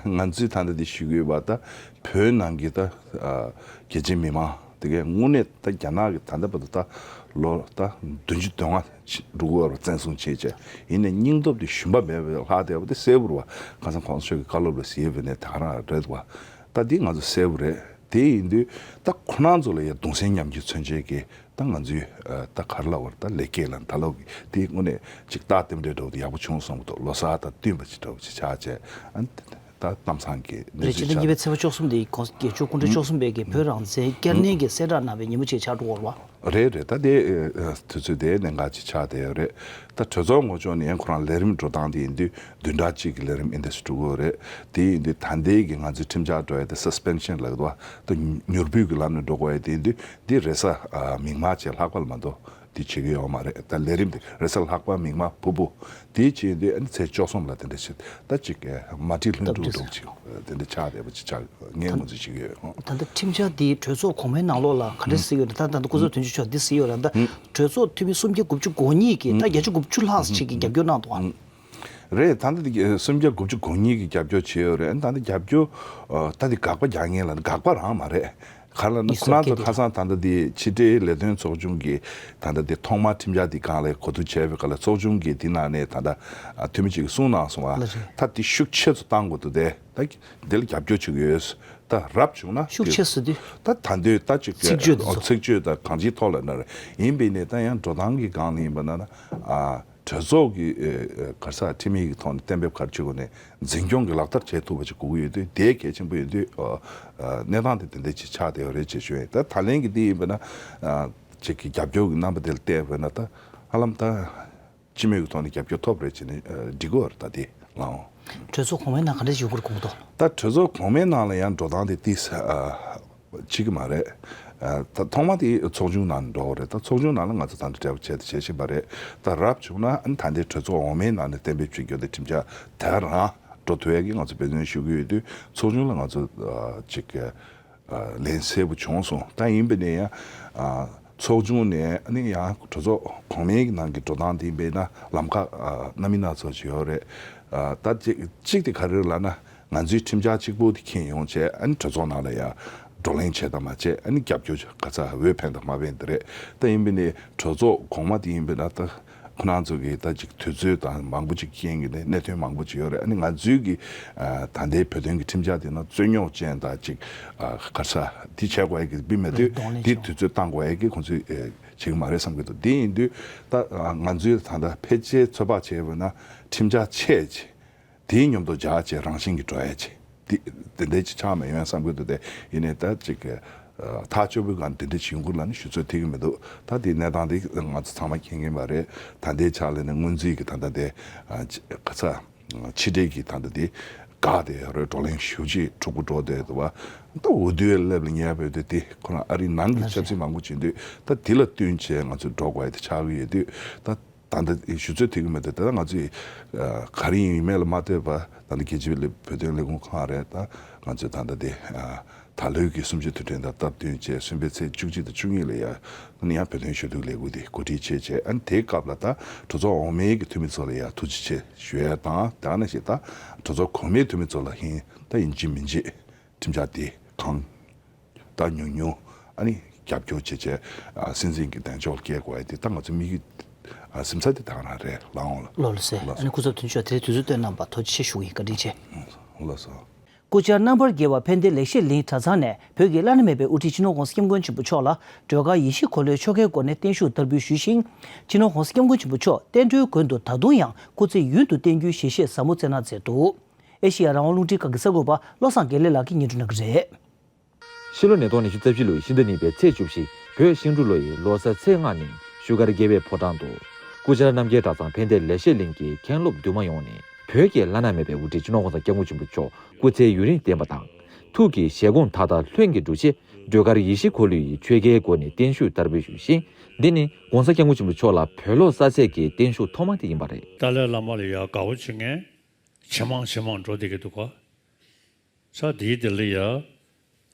ང་ཚོས་ད་ལྟ་འདི་ཞུ་གི་ཡོད་པ། ད་བོད་ནང་གི་ད་ཨ་རྒྱ་ཆེ་མི་མང་དེ་གས་དངོས་གནས་ད་རྒྱ་ནག་གི་ད་ལྟ་བར་དུ་ད་ལོ་ད་བདུན་ཅུ་དོན་ལྔ་འགྲོ་གི་ཡོད་རེད། བཙན་བཟུང་བྱས་བྱས། ཡིན་ནའི་སྙིང་སྟོབས་དེ་ཞུམ་པ་མེད་པའི་ལྷག་བསྡད་པ་དེ་གསལ་པོ་རེད་བ། ཁ་སང་གོང་ས་མཆོག་གི་བཀའ་སློབ་ལ་གཟིགས་པ་ནས་ད་ག་རང་རེད་བ། ད་འདི་ང་ཚོ་གསལ་པོ་རེད། དེ་ཡིན་དུས་ད་ཁོ་རང་ཚོ་ལ་ཡ་གདུང་སེམས་མཉམ་སྐྱེད་མཚོན་བྱེད་ཀྱི་ད་ང་ཚོའི་ཨ་ད་ག་རེ་ལབ་དགོས་རེད། ད་ལེགས་སྐྱེས་ལ་ད་ལོ་གི་དེ་དངོས་གནས་ཅིག་རྟགས་རྟེན་འབྲེལ་འདྲ་བོ་དེ་ཡག་པོ་བྱུང་སོང་གི་འདུག་ལོ་གསར་དང་བསྟུན་པ་ཅིག་འདྲ་བོ་ཅིག་ཆགས་བྱས། ཨ་ད་གཏམ་བཟང་གི་གནས་རེད། ཚུལ་ཕྱི་ཟླ་གཉིས་པའི་ཆགས་ཚེས་པ་བཅུ་གསུམ་དེ་གོང་ས་རྒྱལ་མཆོག་སྐུ་ཕྲེང་བཅུ་གསུམ་པའི་གི་བོད་རང་བཙན་བསྐྱར་ནན་གྱི་གསལ་བསྒྲགས་གནང་བའི་ཉིན་མོ་ཅིག་ཆགས་འགྲོ་གི་ཡོད་རེད་བ། རེད་རེད། ད་དེ་ཨ་དུས་ཚོད་དེ་གནད་འགག་ཅིག་ཆགས་བསྡད་ཡོད་རེད། ད་གྲོས་ཚོགས་ངོ་ཅོག་ནས་ཡང་ཁོ་རང་ལས་རིམ་འགྲོ་སྟངས་དེ་ཡིན་དུས་བདུན་ཕྲག་གཅིག་གི་ལས་རིམ་ཨིན་དེ་འགྲོ་གི་ཡོད་རེད། དེ་ཡིན་དུས་ད་ལྟའི་གི་ང་ཚོའི་ཁྲིམས་འཆར་འགྲོ་ཡ་དེ་སི་སི་པེན་ཤན་ལབ་ཀྱི་འདུག་བ། ད་མྱུར་བུལ་གྱི་ལམ་ནས་འགྲོ་དགོས་ཡ་དེ་ཡིན་དུས་འདི་རེས་གཟའ་ཨ་མིག་དམར་བཅས་ལྷག་པ་ལ་མ་གཏོགས་ དེ་བྱེད་ཀྱི་ཡོད་མ་རེད། ད་ལས་རིམ་དེ་རེས་གཟའ་ལྷག་པ་མིག་དམར་ཕུར་བུ་དེ་བྱེད་དུས་ཨ་ནི་ཚེས་བཅུ་གསུམ་ལ་དེ་འདྲ་བྱེད། ད་ཅིག་མ་ཊིན་ལྷུན་གྲུབ་སྟབས་འགྲིག་འདུག་ཅིག་དེ་འདྲ་ཆགས་བསྡད་པ་ཅིག་ཆགས་ངས་ད་ངོས་འཛིན་བྱེད་ཀྱི་ཡོད། ད་ལྟ་ཁྲིམས་འཆར་འདི་གྲོས་ཚོགས་གོང་མའི་ནང་ལོགས་ལ་ག་འདྲ་ཟེར་ཡོད་རེད། ད་ད་ལྟ་སྐུ་ཚབ་དོན་གཅོད་མཆོག་འདི་ཟེར་ཡོད་རེད། ད་གྲོས་ཚོགས་འཐུས་མི་སུམ་བརྒྱ་དགུ་བཅུ་གོ་གཉིས་ཀྱིས་ད་བརྒྱད་ཅུ་དགུ་བཅུ་ལྷག་ཅིག་གིས་རྒྱབ་སྐྱོར་གནང་འདུག་ཨ། རེད། ད་ལྟ་འདི་སུམ་བརྒྱ་དགུ་བཅུ་གོ་གཉིས་ཀྱིས་རྒྱབ་སྐྱོར་བྱས་ཡོད་རེད། ད་ལྟ་རྒྱབ་སྐྱོར་ད་འདི་དགག་པ་རྒྱག་མཁན་ལ་དགག་པ་རང་མ་རེད། ག་ལ་ན་ཁོ་རང་ཚོ་ཁ་སང་ད་ལྟ་འདི་ཕྱི་དྲིལ་ལས་དོན་ཚོགས་ཆུང་གི་ད་ལྟ་འདི་ཐོག་མར་ཁྲིམས་འཆར་འདི་སྒང་ལ་གོ་བསྡུར་བྱས་པའི་སྐབས་ལ་ཚོགས་ཆུང་གི་འདི་ནང་ནས་ད་ལྟ་འཐུས་མི་གཅིག་གིས་གསུངས་གནང་སོང་བ། ད་འདི་ཤུགས་ཆེ་ཙམ་བཏང་དགོས་འདུག་སྟེ། ད་འདི་ལ་རྒྱབ་སྐྱོར་བྱེད་ཀྱི་ཡོད། ད་རབ་བྱུང་ན་ཤུགས་ཆེ་ཟེར་དུས་ད་ད་འདོད་ད་ཅིག་ཚིག་བརྗོད་འདི་ཚོ་ཚིག་བརྗོད་དང་གང་ཅིའི་ཐོག་ལ་ན་རེད། ཡིན་པས་ནས་ད་ཡང་འགྲོ་སྟངས་ཀྱི་སྒང་ལ་ཡིན་པ་ན་ན་ཨ། གྲོས་ཚོགས་ཀྱི་ག་རེ་ཟེར་ཁྲིམས་ཡིག་གི་ཐོག་ནས་གཏན་འབེབས་ག་རེ་བྱེད་དགོས་ནས་འཛིན་སྐྱོང་གི་ལག་བསྟར་བྱེད་ཐུབ་པ་ཅིག་དགོས་ཀྱི་ཡོད་དུས་དེ་གལ་ཆེན་པོ་ཡིན་དུས་གནས་སྟངས་དེ་དེ་འདྲ་ཅིག་ཆགས་བསྡད་ཡོད་རེད་ཅེས་ཞུ་ཡིན། ད་ད་ལན་གྱི་འདི་ཡིན་པ་ན་ཅིག་གི་རྒྱབ་སྐྱོར་གྱི་རྣམ་པ་དེ་ལ་བལྟས་པ་ན་ད་ཧ་ལམ་ད་སྤྱི་མོས་ཀྱི་ཐོག་ནས་རྒྱབ་སྐྱོར་ཐོབ་རེད་ཅེས་ནས་འགྲིག་གི་ཡོད་རེད། ད་དེ་ལའང་། གྲོས་ཚོགས་གོང་མའི་ནང་ག་འདྲ་ཞིག་ཡོད་དགོས་རེད་དགོངས་འདུག་ད་གྲོས་ཚོགས་གོང་མའི་ནང་ལ་ཡང་འགྲོ་སྟངས་དེ་ཏིས་བྱེད་ཀྱི་མ་རེད། ད་ཐོག་མ་དེ་ཚོགས་ཆུང་ནང་ནས་འགྲོ་བ་རེད། ད་ཚོགས་ཆུང་ནང་ལ་ང་ཚོ་ད་འདྲ་འབྲེལ་བ་བྱས་ཏེ་བྱེད་བཞིན་པ་རེད། ད་རབ་བྱུང་ན་ཨ་ནི་ད་ལྟའི་གྲོས་ཚོགས་འོག་མའི་ནང་ནས་གཏན་འབེབས་བྱེད་རྒྱུ་དེ་ཁྲིམས་འཆར་དེ་རང་འགྲོ་ཐུབ་ཡག་གི་ང་ཚོ་འབད་བརྩོན་ཞུ་གི་ཡོད་དུས་ཚོགས་ཆུང་ལ་ང་ཚོ་ཅིག་ལན་གསལ་པོ་བྱུང་སོང་། ད་ཡིན་པ་ནས་ཡང་ཚོགས་ཆུང་ནས་ཨ་ནི་ཡང་གྲོས་ཚོགས་གོང་མའི་ནང་གི་འགྲོ་སྟངས་དེ་ཡིན་པས་ན་ལམ་ཁ་སྣ་མིན་སྣ་ཚོགས་ཅིག་ཡོད་རེད། ད་ཅིག་ཅིག་དེ་ག་རེ་ལབ་ན། ང་ཚོའི་ཁྲིམས་འཆར་གཅིག་པོ་དེ་འཁྱེར་ཡོང་བྱས་ཨ་ནི་གྲོས་ཚོགས་ནང་ལ་ཡང་བགྲོ་གླེང་བྱས་དང་མ་བྱས་ཨ་ནི་རྒྱབ་སྐྱོར་ག་ཚ་འོས་འཕེན་དང་མ་འཕེན་དེ་རེད། ད་ཡིན་པས་ནས་གྲོས་ཚོགས་གོང་མ་དེ་ཡིན་པས་ན་ད་ཁོ་རང་ཚོ་གིས་ད་ཅིག་དུས་ཚོད་དང་མང་པོ་ཅིག་རྐྱེན་གྱིས་ནས་གནད་དོན་མང་པོ་ཅིག་ཡོད་རེད། ཨ་ནི་ང་ཚོའི་གི་ད་ལྟའི་བོད་དོན་གྱི་ཁྲིམས་འཆར་དེ་ན་རྩོད་རྙོག་ཅན་དང་ཅིག་ག་ཚ་དེ་བྱས་དགོས་ཡ་གི་དཔེ་མེད་དུས་དེ་དུས་ཚོད་བཏང་དགོས་ཡ་གི་ཁོང་ཚོས་བྱེད་ཀྱི་མ་རེད་བསམ་གྱི་འདུག་དེ་ཡིན་དུས་ད་ང་ཚོས་ད་ལྟ་ཕལ་ཆེར་ཚོད་དཔག་བྱས་པ་ན་ཁྲིམས་འཆར་ཆེ་ཆེ། དེའི་མཉམ་དུ་སྦྱར་བྱས་རང་བཞིན་གྱིས་འགྲོ་ཡ་ཆེ། དེ་དེ་འདྲའི་ཅིག་ཆགས་མེད་ཡོང་བསམ་གྱི་འདུག་དེ་ཡིན་ནའི་ད་ཅིག་ཐག་ཆོད་པོའི་སྒང་དེ་འདྲ་བྱུང་གི་ལ་ནི་ཞུ་ཚོད་ཐིག་གི་མི་འདུག་ད་དེའི་གནས་སྟངས་དེ་ང་ཚོ་ཚང་མ་མཁྱེན་གྱི་མ་རེད། ད་ལྟའི་ཆ་ལ་ནི་སྔོན་རྩིས་ཀྱི་ད་ལྟ་དེ་ག་ཚ་ཕྱི་འབྲེལ་གྱི་ད་ལྟ་དེ་འགག་དེ་རེད། བགྲོ་གླེང་ཞེ་པོ་ཅིག་འཁྲུག་པོ་འགྲོ་བསྡད་འདུག་བ། ད་འོས་བསྡུའི་སླེབས་ལ་ཉེ་བའི་དུས་དེ་ཁོ་རང་ཨ་རིའི་ནང་གི་ཆབ་སྲིད་མང་པོ་བྱེད་དུས་ད་དེ་ལ་བསྟུན་བྱས་ང་ཚོས་འགྲོ་དགོས་ཡ་དེ་ཆགས་ཀྱི་ཡོད་དུས་ད། ད་ལྟ་ཞུ་ཚོད་ཐིག་གི་མེད་དེ། ད་ལྟ་ང་ཚོས་ག་རེ་ཡིན་མིན་ལ་མ་ལྟོས་པར་ད་ལྟ་རྒྱལ་སྤྱིའི་བོད་དོན་ལས་ཁུངས་ཁང་རེད། ད་ང་ཚོས་ད་ལྟ་དེ་ད་ལོའི་གི་གསུམ་བཅུའི་དུས་དྲན་དང་སྟབས་བསྟུན་བྱས་གསུམ་པའི་ཚེས་བཅུ་གཅིག་དང་བཅུ་གཉིས་ལ་ཡ་ཨ་ནི་ཡང་བོད་དོན་ཞུ་གཏུག་ལས་འགུལ་དེ་གོ་སྒྲིག་བྱས་བྱས་ཨ་ནི་དེའི་སྐབས་ལ་ད་གྲོས་ཚོགས་འོག་མའི་གི་འཐུས་མི་ཚོ་ལ་ཡ་ཐུགས་རྗེ་ཆེ་ཞུ་ཡ་དང་དེ་ནང་བཞིན་ད་གྲོས་ཚོགས་གོང་མའི་འཐུས་མི་ཚོ་ལ་ཧིན་ད་ཡིན་གཅིག་མིན་གཅིག་ཁྲིམས་འཆར་དེ་གང་ད་ཉུང་ཉུང་ཨ་ནི་རྒྱབ་སྐྱོར་བྱེད་བྱས་སྲིད་འཛིན་གྱི་གདེང་འཇོག་སྐྱེལ་དགོས་ཡ་དེ་ད་ང་ཚོ་དམིགས་ཡུལ་སེམས་འཚབ་དེ་ད་ག་རང་རེད་ལགས་འོང་ལ། ལགས་ལགས་སེ། ལགས་ཨ་ནི་སྐུ་ཚབ་དོན་གཅོད་དེ་རིང་དུས་ཚོད་བཏོན་གནང་བར་ཐུགས་རྗེ་ཆེ་ཞུ་གི་ཡིན། བཀའ་དྲིན་ཆེ། ལགས་སོ། སྐུ་བཅར་རྣམ་པར་རྒྱལ་བ་ཕན་བདེ་ལེགས་བཤད་གླིང་གྲྭ་ཚང་ནས་བོད་ཀྱི་བླ་ན་མེད་པའི་དབུ་ཁྲིད་སྤྱི་ནོར་༸གོང་ས་༸སྐྱབས་མགོན་ཆེན་པོ་མཆོག་ལ་སྒྲོལ་དཀར་ཡེ་ཤེས་འཁོར་ལོའི་ཆོ་གའི་སྒོ་ནས་བརྟན་བཞུགས་བསྟར་འབུལ་ཞུས་ཤིང་། སྤྱི་ནོར་༸གོང་ས་༸སྐྱབས་མགོན་ཆེན་པོ་མཆོག་བསྟན་འགྲོའི་མགོན་དུ་ད་དུང་ཡང་སྐུ་ཚེ་ཡུན་དུ་བརྟན་རྒྱུའི་ཞལ་བཞེས་ཟབ་མོ་བསྩལ་གནང་མཛད་འདུག་ཨེ་ཤེ་ཡ་རང་དབང་རླུང་འཕྲིན་ཁང་གི་གསར་འགོད་པ་བློ་བཟང་དགེ་ལེགས་ལགས་ཀྱིས་སྙན་སྒྲོན་གནང་གི་རེད། ཕྱི་ལོ་ཉིས་སྟོང་ཉི་ཤུ་རྩ་བཞི་ལོའི་ཕྱི་ཟླ་གཉིས་པའི་ཚེས་བཅུ་བཞི་བོད་ཤིང་འབྲུག་ལོ་ཡི་ལོ་གསར་ཚེས་ལྔ་ཉིན་བཞུགས་སྒར་དགེ་བའི་ཕོ་བྲང་དུ་སྐུ་བཅར་རྣམ་རྒྱལ་གྲྭ་ཚང་ཕན་བདེ་ལེགས་བཤད་གླིང་གི་མཁན་སློབ་འདུས་མ་ཡོངས་ནས་བོད་ཀྱི་བླ་ན་མེད་པའི་དབུ་ཁྲིད་སྤྱི་ནོར་༸གོང་ས་༸སྐྱབས་མགོན་ཆེན་པོ་མཆོག་སྐུ་ཚེ་ཡུན་རིང་བརྟན་པ་དང་ཐུགས་ཀྱི་བཞེད་དགོངས་མཐའ་དག་ལྷུན་གྱིས་འགྲུབ་ཆེད་སྒྲོལ་དཀར་ཡེ་ཤེས་འཁོར་ལོའི་ཆོ་གའི་སྒོ་ནས་བརྟན་བཞུགས་བསྟར་འབུལ་ཞུས་ཤིང་། འདི་ནི་༸གོང་ས་༸སྐྱབས་མགོན་ཆེན་པོ་མཆོག་ལ་བོད་ལོ་གསར་ཚེས་ཀྱི་བརྟན་བཞུགས་ཐོག་མ་དེ་ཡིན་པ་རེད། ཏཱ་ལའི་བླ་མ་ལ་ཡ་དགའ་པོ་བྱེད་མཁན་ཇེ་མང་ཇེ་མང་འགྲོ་བསྡད་ཀྱི་འདུག་ག་ས་དེའི་དེ་ལ་ཡ།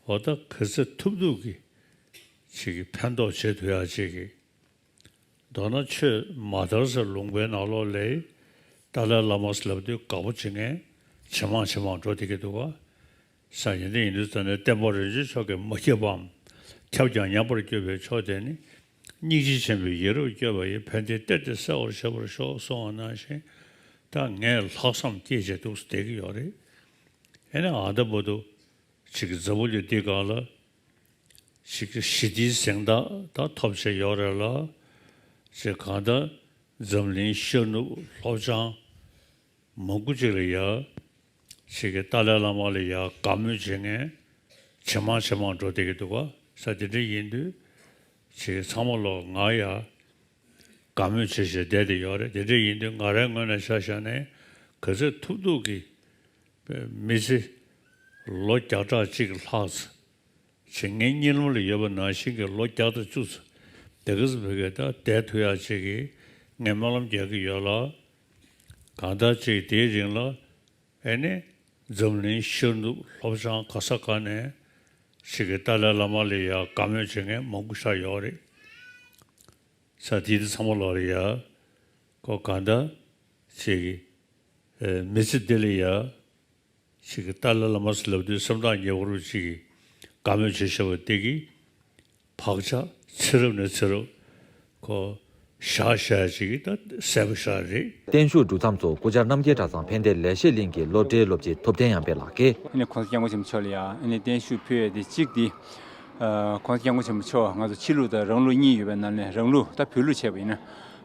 འོ་ད་ག་ཚོད་ཐུབ་ཐུབ་ཀྱི་ཅིག་གི་ཕན་ཐོགས་བྱེད་ཐུབ་ཡ་ཅིག་གི་མདོར་ན་ཆོས་མ་དར་ཟེར་ལུང་པའི་ནང་ལོགས་ལ་ཏཱ་ལའི་བླ་མ་ཟེར་ལབ་དུས་དགའ་པོ་བྱེད་མཁན་ཇེ་མང་ཇེ་མང་འགྲོ་བསྡད་ཀྱི་འདུག་ག་ས་ཡིན་དུས་ཡིན་དུས་ཙང་ནས་བསྟན་པ་རིན་ཆེན་མཆོག་གིས་མ་ཁྱབ་པའམ་ཁྱབ་ཀྱང་ཉམས་པར་གྱུར་པའི་ཕྱོགས་དེ་ནི། སྙིང་རྗེ་ཆེན་པོས་ཡིད་རབ་བསྐྱོད་པ་ཡི། ཕན་བདེའི་གཏེར་དེ་གསལ་བར་བྱེད་པར་ཤོག་གསུངས་པ་ནང་བཞིན། ད་ངས་ལྷག་བསམ་སྐྱེས་བྱས་འདུག་བསྡད་ཀྱི་ཡོད་རེད། ཨེ་ནས་ཨ་ད་བར་དུ་ཅིག་འཛམ་བུ་གླིང་འདི་སྒང་ལ་ཅིག་ཞི་བདེའི་གཟེངས་རྟགས་ད་ཐོབ་བྱས་ཡོད་རེད་ལ། ཅིག་གང་ལྟར་འཛམ་གླིང་ཤར་ནུབ་ལྷོ་བྱང་མང་པོ་ཅིག་ལ་ཡ། ཅིག་གི་ཏཱ་ལའི་བླ་མ་ལ་ཡ་དགའ་མོས་བྱེད་མཁན་ཇེ་མང་ཇེ་མང་འགྲོ་བསྡད་ཀྱི་འདུག་ག་ས་དེ་འདྲ་ཡིན་དུས་ཅིག་ཚང་མ་ལོག་ང་ཡ་དགའ་མོས་བྱེད་བྱེད་བསྡད་དེ་ཡོད་རེད། དེ་འདྲ་ཡིན་དུས་ང་རའི་ངོས་ནས་ཆ་བཞག་ནས་ག་ཚོད་ཐུབ་ཐུབ་ཀྱི་མི་ཚེ་ལོ་བརྒྱ་ཕྲག་གཅིག་ལྷག་ཙམ་ཅིག་ངའི་གཉིད་ལམ་ལ་ཡོད་པ་ནང་བཞིན་གྱི་ལོ་བརྒྱ་དང་བཅུ་ཙམ་ དེ་ག་ཚོད་བོད་སྐད་ད་བསྡད་ཐུབ་ཡག་ཅིག་གི་ངས་སྨོན་ལམ་རྒྱག་གི་ཡོད་ལ། གང་ལྟར་ཅིག་དེའི་རིང་ལ་ཨེ་ནི་འཛམ་གླིང་ཤར་ནུབ་ལྷོ་བྱང་ག་ས་ག་ནས་ཅིག་གི་ཏཱ་ལའི་བླ་མ་ལ་ཡ་དགའ་མོས་བྱེད་མཁན་མང་པོ་ཤར་ཡོད་རེད། ས་དེ་དེ་ཚང་མ་ལོག་ལ་ཡ་ཁོ་གང་ལྟར་ཅིག་གི་ཨེ་མི་ཚེ་འདི་ལ་ཡ། ཅིག་གི་ཏཱ་ལའི་བླ་མ་ཟེར་ལབ་དུས་སེམས་ཐག་ཉེ་བོ་རུ་ཅིག་གི་དགའ་མོས་བྱེད་བཞིན་པ་དེ་གི་བག་ཆགས་ཚེ་རབས་ནས་ཚེ་རབས་ཁོ་བཞག་བཞག་ཅིག་གི་ད་གསལ་པོ་ཤར་རེད། བརྟན་བཞུགས་གྲུབ་མཚམས་སུ་སྐུ་བཅར་རྣམ་རྒྱལ་གྲྭ་ཚང་ཕན་བདེ་ལེགས་བཤད་གླིང་གི་སློབ་གྲྭའི་སློབ་སྤྱི་ཐུབ་བསྟན་ཡར་འཕེལ་ལགས་ཀྱིས། ཨ་ནི་༸གོང་ས་༸སྐྱབས་མགོན་ཆེན་པོ་མཆོག་ལ་ཡང་ཨ་ནི་བརྟན་བཞུགས་ཕུལ་ཡས་དེ་གཅིག་དེ། ཨ་༸གོང་ས་༸སྐྱབས་མགོན་ཆེན་པོ་མཆོག་ང་ཚོ་ཕྱི་ལུགས་དང་རང་ལུགས་གཉིས་ཡོད་པའི་ནང་ནས་རང་ལུགས་ད་བོད་ལུགས་བྱས་པ་ཡིན་ན།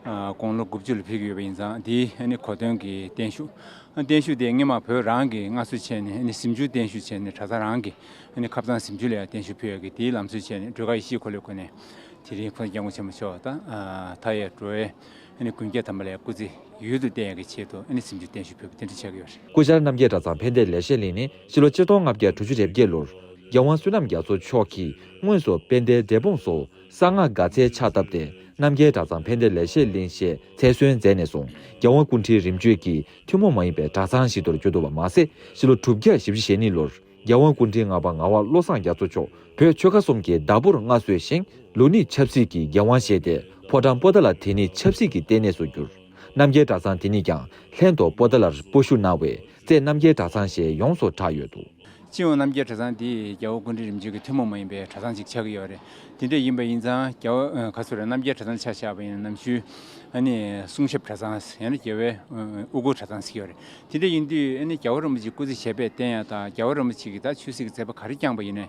ཨ་དགུང་ལོ་དགུ་བཅུ་ལ་ཕེབས་ཀྱི་ཡོད་པ་ཡིན་ཙང་དེའི་ཨ་ནི་གོ་སྟོན་གྱི་བརྟན་བཞུགས། བརྟན་བཞུགས་དེ་སྔོན་མ་བོད་རང་གིས་མངའ་གསོལ་བྱས་ནས་ཨ་ནི་གཟིམ་ཆུང་བརྟན་བཞུགས་བྱས་ནས་གྲྭ་ཚང་རང་གིས་ཨ་ནི་ཁ་སང་གཟིམ་ཆུང་ལ་ཡང་བརྟན་བཞུགས་ཕུལ་ཡོད་ཀྱི་དེའི་ལམ་སྲོལ་བྱས་ནས་སྒྲོལ་དཀར་ཡེ་ཤེས་འཁོར་ལོའི་སྒོ་ནས་དེ་རིང་༸གོང་ས་༸སྐྱབས་མགོན་ཆེན་པོ་མཆོག་དང་ཨ་མཐའ་ཡས་འགྲོ་བའི་ཨ་ནི་མགོན་སྐྱབས་དམ་པ་ལ་ཡང་སྐུ་ཚེ་ཡུན་དུ་བརྟན་ཡག་གི་ཆེད་དུ་ཨ་ནི་གཟིམ་ཆུང་བརྟན་བཞུགས་ཕུལ་བ་དེ་འདྲ་ཆགས་ཀྱི་ཡོད་རེད། སྐུ་བཅར་རྣམ་རྒྱལ་གྲྭ་ཚང་ཕན་བདེ་ལེགས་བཤད་གླིང་ནི་ཕྱི་ལོ་ཆིག་སྟོང་ལྔ་བརྒྱ་དྲུག་ཅུ་རེ་བརྒྱད་ལོར་རྒྱལ་དབང་བསོད་ནམས་རྒྱ་མཚོ་མཆོག་གིས་དངོས་སུ་དཔལ་ལྡན་འབྲས་སྤུངས་སུ་གསང་སྔགས་དགའ་ཚལ་ཕྱག་བཏབ་སྟེ་རྣམ་རྒྱལ་གྲྭ་ཚང་ཕན་བདེ་ལེགས་བཤད་གླིང་ཞེས་མཚན་གསོལ་མཛད་ནས་བཟུང་རྒྱལ་དབང་སྐུ་ཕྲེང་རིམ་བྱོན་གྱི་ཐུན་མོང་མ་ཡིན་པའི་གྲྭ་ཚང་ཞིག་ཏུ་གྱུར་འདུག་པ་མ་ཟད། ཕྱི་ལོ་དྲུག་བརྒྱ་བཞི་བཅུ་ཞེ་གཉིས་ལོར་རྒྱལ་དབང་སྐུ་ཕྲེང་ལྔ་པ་ངག་དབང་བློ་བཟང་རྒྱ་མཚོ་མཆོག་བོད་ཆོལ་ཁ་གསུམ་གྱི་བདག་པོར་མངའ་གསོལ་ཞིང་། ལུགས་གཉིས་ཆབ་སྲིད་ཀྱི་འགན་དབང་བཞེས་ཏེ་ཕོ་བྲང་པོ་ཏཱ་ལ་དེ་ཉིད་ཆབ་སྲིད་ཀྱི་ལྟེ་གནས་སུ་གྱུར། རྣམ་རྒྱལ་གྲྭ་ཚང་དེ་ཉིད་ཀྱང་ལྷན་དུ་པོ་ཏཱ་ལར་སྤོ་བཞུགས་གནང་བས་རྩེ་རྣམ་རྒྱལ་གྲྭ་ཚང་ཞེས་ཡོངས་སུ་གྲགས་ཡོད་འདུག། སྤྱི་ཡོངས་རྣམ་རྒྱལ་གྲྭ་ཚང་འདི་རྒྱལ་བ་སྐུ་ཕྲེང་རིམ་བྱོན་གྱི་ཐུན་མོང་མ་ཡིན་པའི་གྲྭ་ཚང་ཅིག་ཆགས་ཀྱི་ཡོད་རེད། དེ་འདྲ་ཡིན་པ་ཡིན་ཙང་རྒྱལ་བ་ཨ་ག་ཚོད་རེད། རྣམ་རྒྱལ་གྲྭ་ཚང་ཆ་བཞག་པ་ཡིན་ན་ནམ་རྒྱུན་ཨ་ནི་གསུང་ཞབས་གྲྭ་ཚང་ཡང་ན་རྒྱལ་བའི་ཨ་དབུ་འཁོར་གྲྭ་ཚང་ཟེར་གྱི་ཡོད་རེད། དེ་འདྲ་ཡིན་དུས་ཨ་ནི་རྒྱལ་བ་རིན་པོ་ཆེའི་སྐུ་ཚེ་ཞབས་པད་བརྟན་ཡག་དང་རྒྱལ་བ་རིན་པོ་ཆེ་གིས་ད་ཆོས་སྲིད་ཀྱི་མཛད་པ་ག་རེ་བསྐྱངས་པ་ཡིན་ནའི་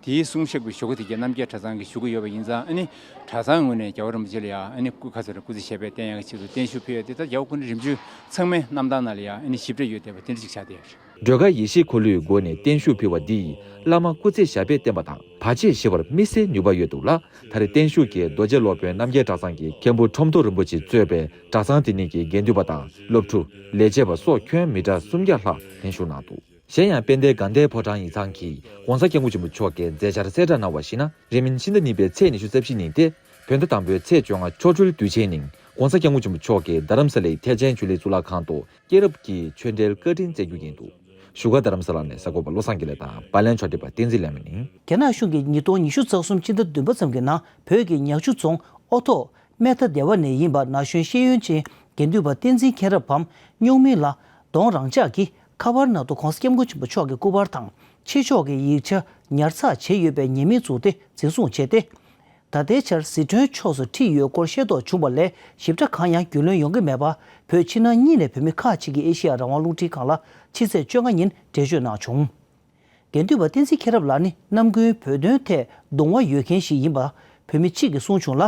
དེའི་གསུང་ཞབས་ཀྱི་ཞུ་སྒོ་དེ་གའི་རྣམ་རྒྱལ་གྲྭ་ཚང་གིས་ཞུ་གི་ཡོད་པ་ཡིན་ཙང་ཨ་ནི་གྲྭ་ཚང་ངོས་ནས་རྒྱལ་བ་རིན་པོ་ཆེ་ལ་ཡང་ཨ་ནི་སྐུ་ཁ་སར་སྐུ་ཚེ་ཞབས་པད་བརྟན་ཡག་གི་ཆེད་དུ་བརྟན་བཞུགས་ཕུལ་ཡག་དེ་ད་རྒྱལ་བ་སྐུ་ཕྲེང་རིམ་བྱོན་ཚང་མའི་རྣམ་ཐར་ནང་ལ་ཡང་ཨ་ནི་ཞིབ་ཕྲ་ཡོད་བསྡད་པ་དེ་འདྲ་ཅིག་ཆགས་བསྡད་ཡོད་རེད། སྒྲོལ་དཀར་ཡེ་ཤེས་འཁོར་ལོའི་སྒོ་ནས་བརྟན་བཞུགས་ཕུལ་བ་འདིས་བླ་མ་སྐུ་ཚེ་ཞབས་པད་བརྟན་པ་དང་བར་ཆད་ཞི་བར་དམིགས་བསལ་ནུས་པ་ཡོད་འདུག་ལ། ད་རེས་བརྟན་བཞུགས་ཀྱིས་རྡོ་རྗེ་སློབ་དཔོན་རྣམ་རྒྱལ་གྲྭ་ཚང་གི་མཁན་པོ་ཁྲོམ་ཐོག་རིན་པོ་ཆེས་གཙོས་པའི་གྲྭ་ཚང་དེ་ཉིད་ཀྱི་དགེ་འདུན་པ་དང་སློབ་ཕྲུག་ལས་བྱེད་པ་སོགས་ཁྱོན་མི་གྲངས་སུམ་བརྒྱ་ལྷག་ལྷན་ཞུགས་གནང་འདུག། གཞན་ཡང་དཔལ་ལྡན་དགའ་ལྡན་ཕོ་བྲང་ཡིག་ཚང་གིས་༸གོང་ས་༸སྐྱབས་མགོན་ཆེན་པོ་མཆོག་གི་མཛད་འཆར་གསལ་བསྒྲགས་གནང་བར་གཞིགས་ན། རིང་མིན་ཕྱི་ཟླ་གཉིས་པའི་ཚེས་ཉི་ཤུ་རྩ་བཞི་ཉིན་ཏེ། བོད་ཟླ་དང་པོའི་ཚེས་བཅོ་ལྔ་ཆོ་འཕྲུལ་དུས་ཆེན་ཉིན་༸གོང་ས་༸སྐྱབས་མགོན་ཆེན་པོ་མཆོག་གིས་རྡ་རམ་ས་ལའི་ཐེག་ཆེན་ཆོས་གླིང་གཙུག་ལག་ཁང་དུ་སྐྱེས་རབས་ཀྱི་ཆོས་འབྲེལ་བཀའ་དྲིན་སྩལ་རྒྱུ་ཡིན་འདུག། བཞུགས་སྒར་རྡ་རམ་ས་ལ་ནས་གསར་འགོད་པ་བློ་བཟང་དགེ་ལེགས་དང་བར་ལན་ཕྱོགས་སྒྲིག་པ་བསྟན་འཛིན་ལས་མ་ཡིན། རྒྱ་ནག་གཞུང་གིས་ཉིས་སྟོང་ཉི་ཤུ་རྩ་གསུམ་ཕྱི་ཟླ་བདུན་པ་ཙམ་གྱི་ནང་བོད་ཀྱི་ཉག་ཆུ་རྫོང་ཨོ་ཐོག་སྨད་མཐའ་སྡེ་བ་ནས་ཡིན་པ་ན་གཞོན་ཤེས་ཡོན་ཅན་དགེ་འདུན་པ་བསྟན་འཛིན་མཁྱེན་རབ་བམ་རྙོག་མིན་ལ་གདོང་རང་འཇགས་ཀྱིས་ཁ་པར་ནང་དུ་༸གོང་ས་༸སྐྱབས་མགོན་ཆེན་པོ་མཆོག་གི་སྐུ་པར་དང་ཆེ་ཕྱོགས་ཀྱི་ཡིག་ཆ་ཉར་ཚགས་བྱས་ཡོད་པའི་ཉེས་མིང་བཙུགས་ཏེ་འཛིན་བཟུང་བྱས་ཏེ། ད་ལྟའི་ཆར་ཟི་ཁྲོན་ཕྱོགས་སུ་ཁྲིད་ཡོད་སྐོར་ཤེས་རྟོགས་བྱུང་བ་ལས་ཞིབ་ཕྲ་གང་ཡང་རྒྱུས་ལོན་ཡོང་གི་མེད་པ། བོད་ཕྱི་ནང་གཉིས་ནས་བོད་མི་ཁག་ཅིག་གིས་ཨེ་ཤེ་ཡ་རང་དབང་རླུང་འཕྲིན་ཁང་ལ་ཕྱི་ཚེས་བཅོ་ལྔ་ཉིན་འགྲེལ་བརྗོད་གནང་བྱུང་། དགེ་འདུན་པ་བསྟན་འཛིན་མཁྱེན་རབ་ལགས་ནི་ནམ་རྒྱུན་བོད་དོན་ཐད་གདུང་བ་ཡོད་མཁན་ཞིག་ཡིན་པ་བོད་མི་གཅིག་གིས་གསུངས་བྱུང་ལ།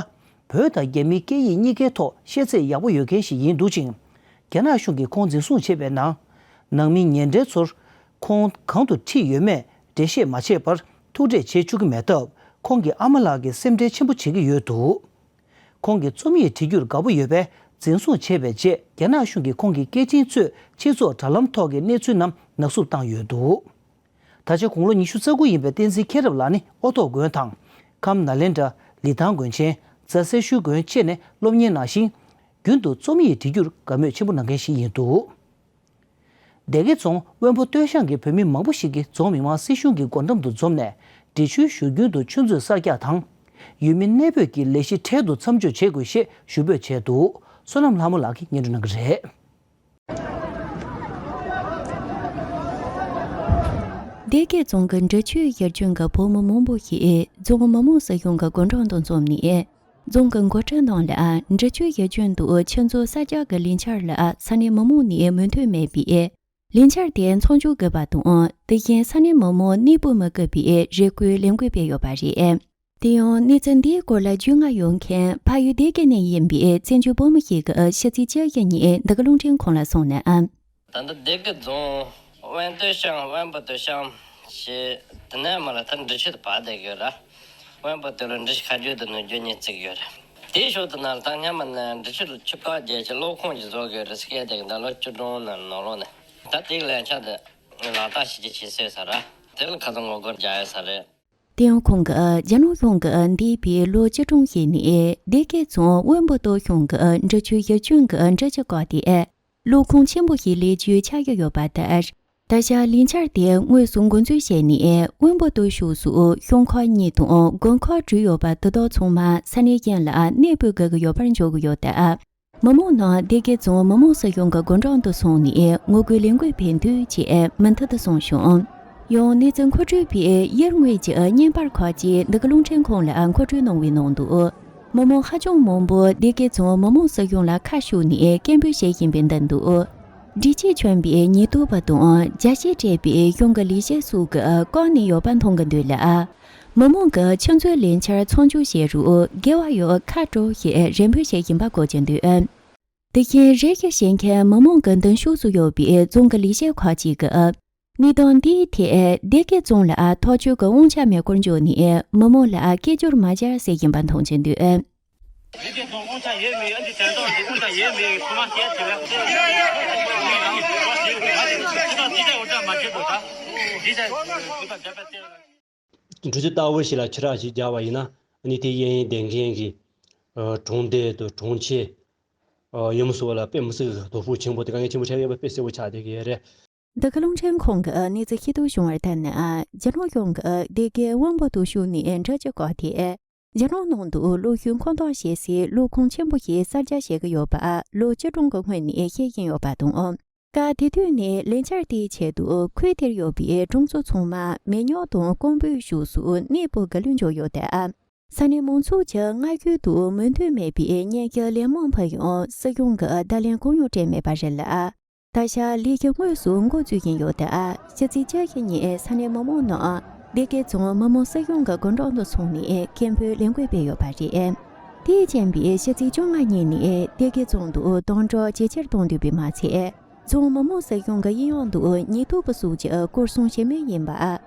བོད་དང་རྒྱ་མིའི་སྐད་ཡིག་གཉིས་ཀའི་ཐོག་ཤེས་ཚད་ཡག་པོ་ཡོད་མཁན་ཞིག་ཡིན་འདུག་ཅིང་། རྒྱ་ནག་གཞུང་གིས་ཁོང་འཛིན་བཟུང་བྱས་པའི་ནང་། ནང་མི་ཉེ་འབྲེལ་ཚོར་ཁོང་གང་དུ་ཁྲིད་ཡོད་མེད་འགྲེལ་བཤད་མ་བྱས་པར་ཐུག་འཕྲད་བྱེད་བཅུག་གི་མེད་སྟབས། ཁོང་གི་ཨ་མ་ལགས་ཀྱིས་སེམས་ཁྲལ་ཆེན་པོ་བྱེད་ཀྱི་ཡོད་འདུག། ཁོང་གིས་རྩོམ་ཡིག་བྲིས་རྒྱུར་དགའ་པོ་ཡོད་པས་འཛིན་བཟུང་བྱས་པའི་རྗེས་རྒྱ་ནག་གཞུང་གིས་ཁོང་གི་སྐད་འཕྲིན་གཙོས་སྤྱི་ཚོགས་དྲ་ལམ་ཐོག་གི་གནས་ཚུལ་རྣམས་ནག་བསུབ་བཏང་ཡོད་འདུག། ད་ཆ་དགུང་ལོ་ཉི་ཤུ་རྩ་དགུ་ཡིན་པའི་བསྟན་འཛིན་མཁྱེན་རབ་ལགས་ནི་ཨོ་ཐོག་དགོན་དང་། ཁམས་ནཱ་ལེནྡྲ། ལི་ཐང་དགོན་ཆེན། རྫ་སེར་ཤུལ་དགོན་བཅས་ནས་སློབ་གཉེར་གནང་ཞིང་། རྒྱུན་དུ་རྩོམ་ཡིག་འབྲི་རྒྱུར་དགའ་མོས་ཆེན་པོ་གནང་མཁན་ཞིག་ཡིན་འདུག། སྡེ་དགེ་རྫོང་དབོན་པོ་སྟོད་ཤང་གི་བོད་མི་མང་པོ་ཞིག་གིས་རྫོང་མི་དམངས་སྲིད་གཞུང་གི་སྒོ་འགྲམ་དུ་འཛོམས་ནས། འབྲི་ཆུའི་བཞུར་རྒྱུན་དུ་ཆུ་མཛོད་གསར་རྒྱག་དང་། ཡུལ་མི་གནས་སྤོས་ཀྱི་ལས་གཞི་འཕྲལ་དུ་མཚམས་འཇོག་བྱེད་དགོས་ཞེས་ཞུ་འབོད་བྱས་འདུག། བསོད་ནམས་ལྷ་མོ་ལགས་ཀྱིས་སྙན་སྒྲོན་གནང་གི་རེད། སྡེ་དགེ་རྫོང་གི་འབྲི་ཆུའི་ཡར་རྒྱུན་གྱི་བོད་མི་མང་པོ་ཞིག་རྫོང་མི་དམངས་སྲིད་གཞུང་གི་སྒོ་འགྲམ་དུ་འཛོམས་ནས། རྫོང་གི་འགོ་ཁྲིད་རྣམས་ལ་འབྲི་ཆུའི་ཡར་རྒྱུན་དུ་ཆུ་མཛོད་གསར་རྒྱག་གི་ལས་འཆར་ལ་ས་གནས་མི་མང་ནས་མོས་མཐུན་མེད་པས། ལས་འཆར་དེ་མཚམས་འཇོག་དགོས་པ་དང་། དེ་བཞིན་ས་གནས་མི་མང་གནས་སྤོ་མི་དགོས་པའི་རེ་སྐུལ་ལས་འགུལ་སྤེལ་ཡོད་པ་རེད། དེ་ཡང་གནས་ཚུལ་འདིའི་སྐོར་ལ་རྒྱུས་མངའ་ཡོད་མཁན་ཕ་ཡུལ་སྡེ་དགེ་ནས་ཡིན་པའི་བཙན་བྱོལ་བོད་མི་ཞིག་གིས་ཕྱི་ཚེས་བཅུ་བཞི་ཉིན་འདི་ག་རླུང་འཕྲིན་ཁང་ལ་གསུངས་ན། ད་ལྟ་སྡེ་དགེ་རྫོང་དབོན་སྟོད་ཤང་དབོན་པོ་སྟོད་ཤང་ཞེས་དེ་ནས་མར་ད་འབྲི་ཆུ་དེ་བར་བསྡད་ཀྱི་ཡོད་ར། དབོན་པོ་སྟོད་ལ་འབྲི་ཆུ་ཁ་རྒྱུད་དུ་ནུབ་རྒྱུད་གཉིས་བརྩིགས་ཡོད་ར། དེའི་ཞོར་དུ་ན་ད་སྔ་མ་ནས་འབྲི་ཆུ་ལ་ཆུ་རྐ་རྒྱག་ཆེད་གློག་ཁུངས་ཀྱི་བཟོ་དགོས་རེད་ཟེར་སྐད་བསྡད་ཀྱི་འདུག། ལོ་བཅུ་གྲངས་ནང་ནང་ལོགས་ནས་ད་དེའི་ལས་འཆར་དེ་ལག་བསྟར་བྱེད་ཀྱི་བྱེད་སྲོལ་ས་ར། དེ་ལ་ཁ་སང་ངོ་རྒོལ་རྒྱག་ཡོད་ས་རེད། ཏེའོ་ཁོང་གིས་རྒྱ་ནག་གཞུང་གིས་འདས་པའི་ལོ་བཅུ་གྲངས་ཤིག་ནས་སྡེ་དགེ་རྫོང་དབོན་པོ་ཏོ་གཞུང་གི་འབྲི་ཆུའི་ཡུལ་ལྗོངས་ཀྱི་འབྲི་ཆུ་བཀག་སྟེ། ལོ་ཁུངས་ཆེན་པོ་ཞིག་ལས་རྒྱུ་ཆགས་ཀྱི་ཡོད་པ་དང་། ད་ཆ་ལས་འཆར་དེ་དངོས་སུ་འགོ་འཛུགས་བྱས་ནས་དབོན་པོ་ཏོ་ཕྱོགས་སུ་གཤོང་ཁང་གཉིས་དང་དགོན་ཁག་བྲིས་ཡོད་པ་དེ་དག་ཚང་མ་ས་གནས་གཞན་ལ་གནས་སྤོས་དགོས་ཀྱི་ཡོད་པར་འཇོག་གི་ཡོད་སྟབས། མི་མང་རྣམས་སྡེ་དགེ་རྫོང་མི་དམངས་སྲིད་གཞུང་གི་སྒོ་འགྲམ་དུ་སོང་ནས་ངོ་རྒོལ་ལས་འགུལ་སྤེལ་འདོད་ཅེས་མུ་མཐུད་དུ་གསུངས་བྱུང་། ཡང་གནས་ཚུལ་མཁོ་སྤྲོད་པས་ཡུལ་དངོས་ཀྱི་བརྙན་པར་ཁག་ཅིག་འདི་ག་རླུང་འཕྲིན་ཁང་ལ་མཁོ་སྤྲོད་གནང་བའི་ནང་དུ། མི་མང་ཧ་ཅང་མང་པོ་སྡེ་དགེ་རྫོང་མི་དམངས་སྲིད་གཞུང་ལ་ཁ་ཕྱོགས་ནས་སྐད་འབོད་བྱེད་བཞིན་པའི་མདུན་དུ། སྒྲིག་ཆས་གྱོན་པའི་ཉེན་རྟོག་པ་དང་རྒྱ་ཞེན་སྤྲས་པའི་གཞུང་གི་ལས་བྱེད་སོགས་ཀྱིས་བཀང་ནས་ཡོད་པ་མཐོང་གི་འདུག་ལ། མི་མང་གིས་ཆུ་མཛོད་ལས་འཆར་མཚམས་འཇོག་བྱེད་རུང་དགེ་བ་ཡང་ཁ་དྲོ་ཞེས་རེ་འབོད་བྱེད་བཞིན་པ་གོ་རྒྱུ་འདུག། དེ་བཞིན་རེ་ཞིག་བྱེད་མཁན་མི་མང་གི་མདུན་ཕྱོགས་སུ་ཡོད་པའི་རྫོང་གི་ལས་བྱེད་ཁག་ཅིག་གིས། གནས་སྟངས་འདིའི་ཐད་སྡེ་དགེ་རྫོང་ལ་ཐག་གཅོད་ཀྱི་དབང་ཆ་མེད་སྐོར་འཇོག་ནས་མི་མང་ལ་སྐད་ཅོར་མ་སྦྱར་ཟེར་བཞིན་པ་མཐོང་རྒྱུ་འདུག། འགྲུལ་བཞུད་ལྟ་བུ་ཞིག་ལ་ཆུ་རགས་ཤིག་བརྒྱབ་པ་ཡིན་ན། ཨ་ནི་དེ་གཡས་གཡོན་བསྡད་མཁན་གྱི་ཨ་གྲོང་སྡེ་དང་གྲོང་ཁྱེར་ཨ་ཡོངས་སུ་བ་ལ་དཔེ་མི་སྲིད་དོ་ཕོག་ཆེན་པོ་དེ་དཀའ་ངལ་ཆེན་པོ་འཕྲད་ཡོད་པ་དཔེ་གསལ་པོ་ཆགས་བསྡད་ཀྱི་ཡོད་རེད། འདི་ག་རླུང་འཕྲིན་ཁང་གིས་གནས་ཚུལ་ཤེས་རྟོགས་བྱུང་བར་ལྟར་ན། རྒྱ་ནག་གཞུང་གིས་སྡེ་དགེ་དབོན་པོ་ཏོ་ཕྱོགས་ནས་འབྲི་ཆུ་བཀག་སྟེ། རྒྱ་ནག་ནང་དུ་གློག་ཤུགས་མཁོ་འདོན་བྱེད་སའི་གློག་ཁང་ཆེན་པོ་ཞིག་གསར་རྒྱག་བྱེད་ཀྱི་ཡོད་པ་ལོ་བཅུ་གྲངས་ཀྱི་སྔོན་ནས་ཤེས་ཀྱིན་ཡོད་པ་དང་། སྐབས་དེ་དུས་ནས་ལས་འཆར་དེའི་ཆེད་དུ་ཁུལ་དེར་ཡོད་པའི་གྲོང་ཚོ་ཚང་མ་མེ་ཉོག་དང་རྐང་སྤོལ་ཕྱོགས་སུ་གནས་སྤོ་དགོས་ལུགས་འཇོག་ཡོད་སྟབས། ས་གནས་མང་ཚོགས་ཀྱི་མངའ་ཁུལ་དུ་མོས་མཐུན་མེད་པའི་ཉེས་འགེལ་ལན་མང་ཕུལ་ཡང་སྲིད་གཞུང་གིས་བརྡ་ལན་གང་ཡང་སྤྲད་མེད་པ་རེད་ལ། ད་ཆ་ལས་གཞི་དངོས་སུ་འགོ་འཛུགས་བཞིན་ཡོད་སྟབས། ཕྱི་ཚེས་བཅུ་བཞི་ཉིན་ས་གནས་མི་མང་རྣམས་སྡེ་དགེ་རྫོང་མི་དམངས་སྲིད་གཞུང་གི་སྒོ་འགྲམ་དུ་སོང་ནས་སྐད་འབོད་ལས་འགུལ་སྤེལ་ཡོད་པ་རེད། དེས་རྐྱེན་པས་ཕྱི་ཚེས་བཅོ་ལྔ་ཉིན་ནས་སྡེ་དགེ་རྫོང་དུ་དམ་དྲག་ཇེ་ཆེར་གཏོང་འདོད་པས་མ་ཚད། རྫོང་མི་དམངས་སྲིད་གཞུང་གི་གཡས་གཡོན་དུ་ཉེན་རྟོག་པ་སོགས་ཀྱིས་སྐོར་སྲུང་བྱེད་མུས་ཡིན་པ།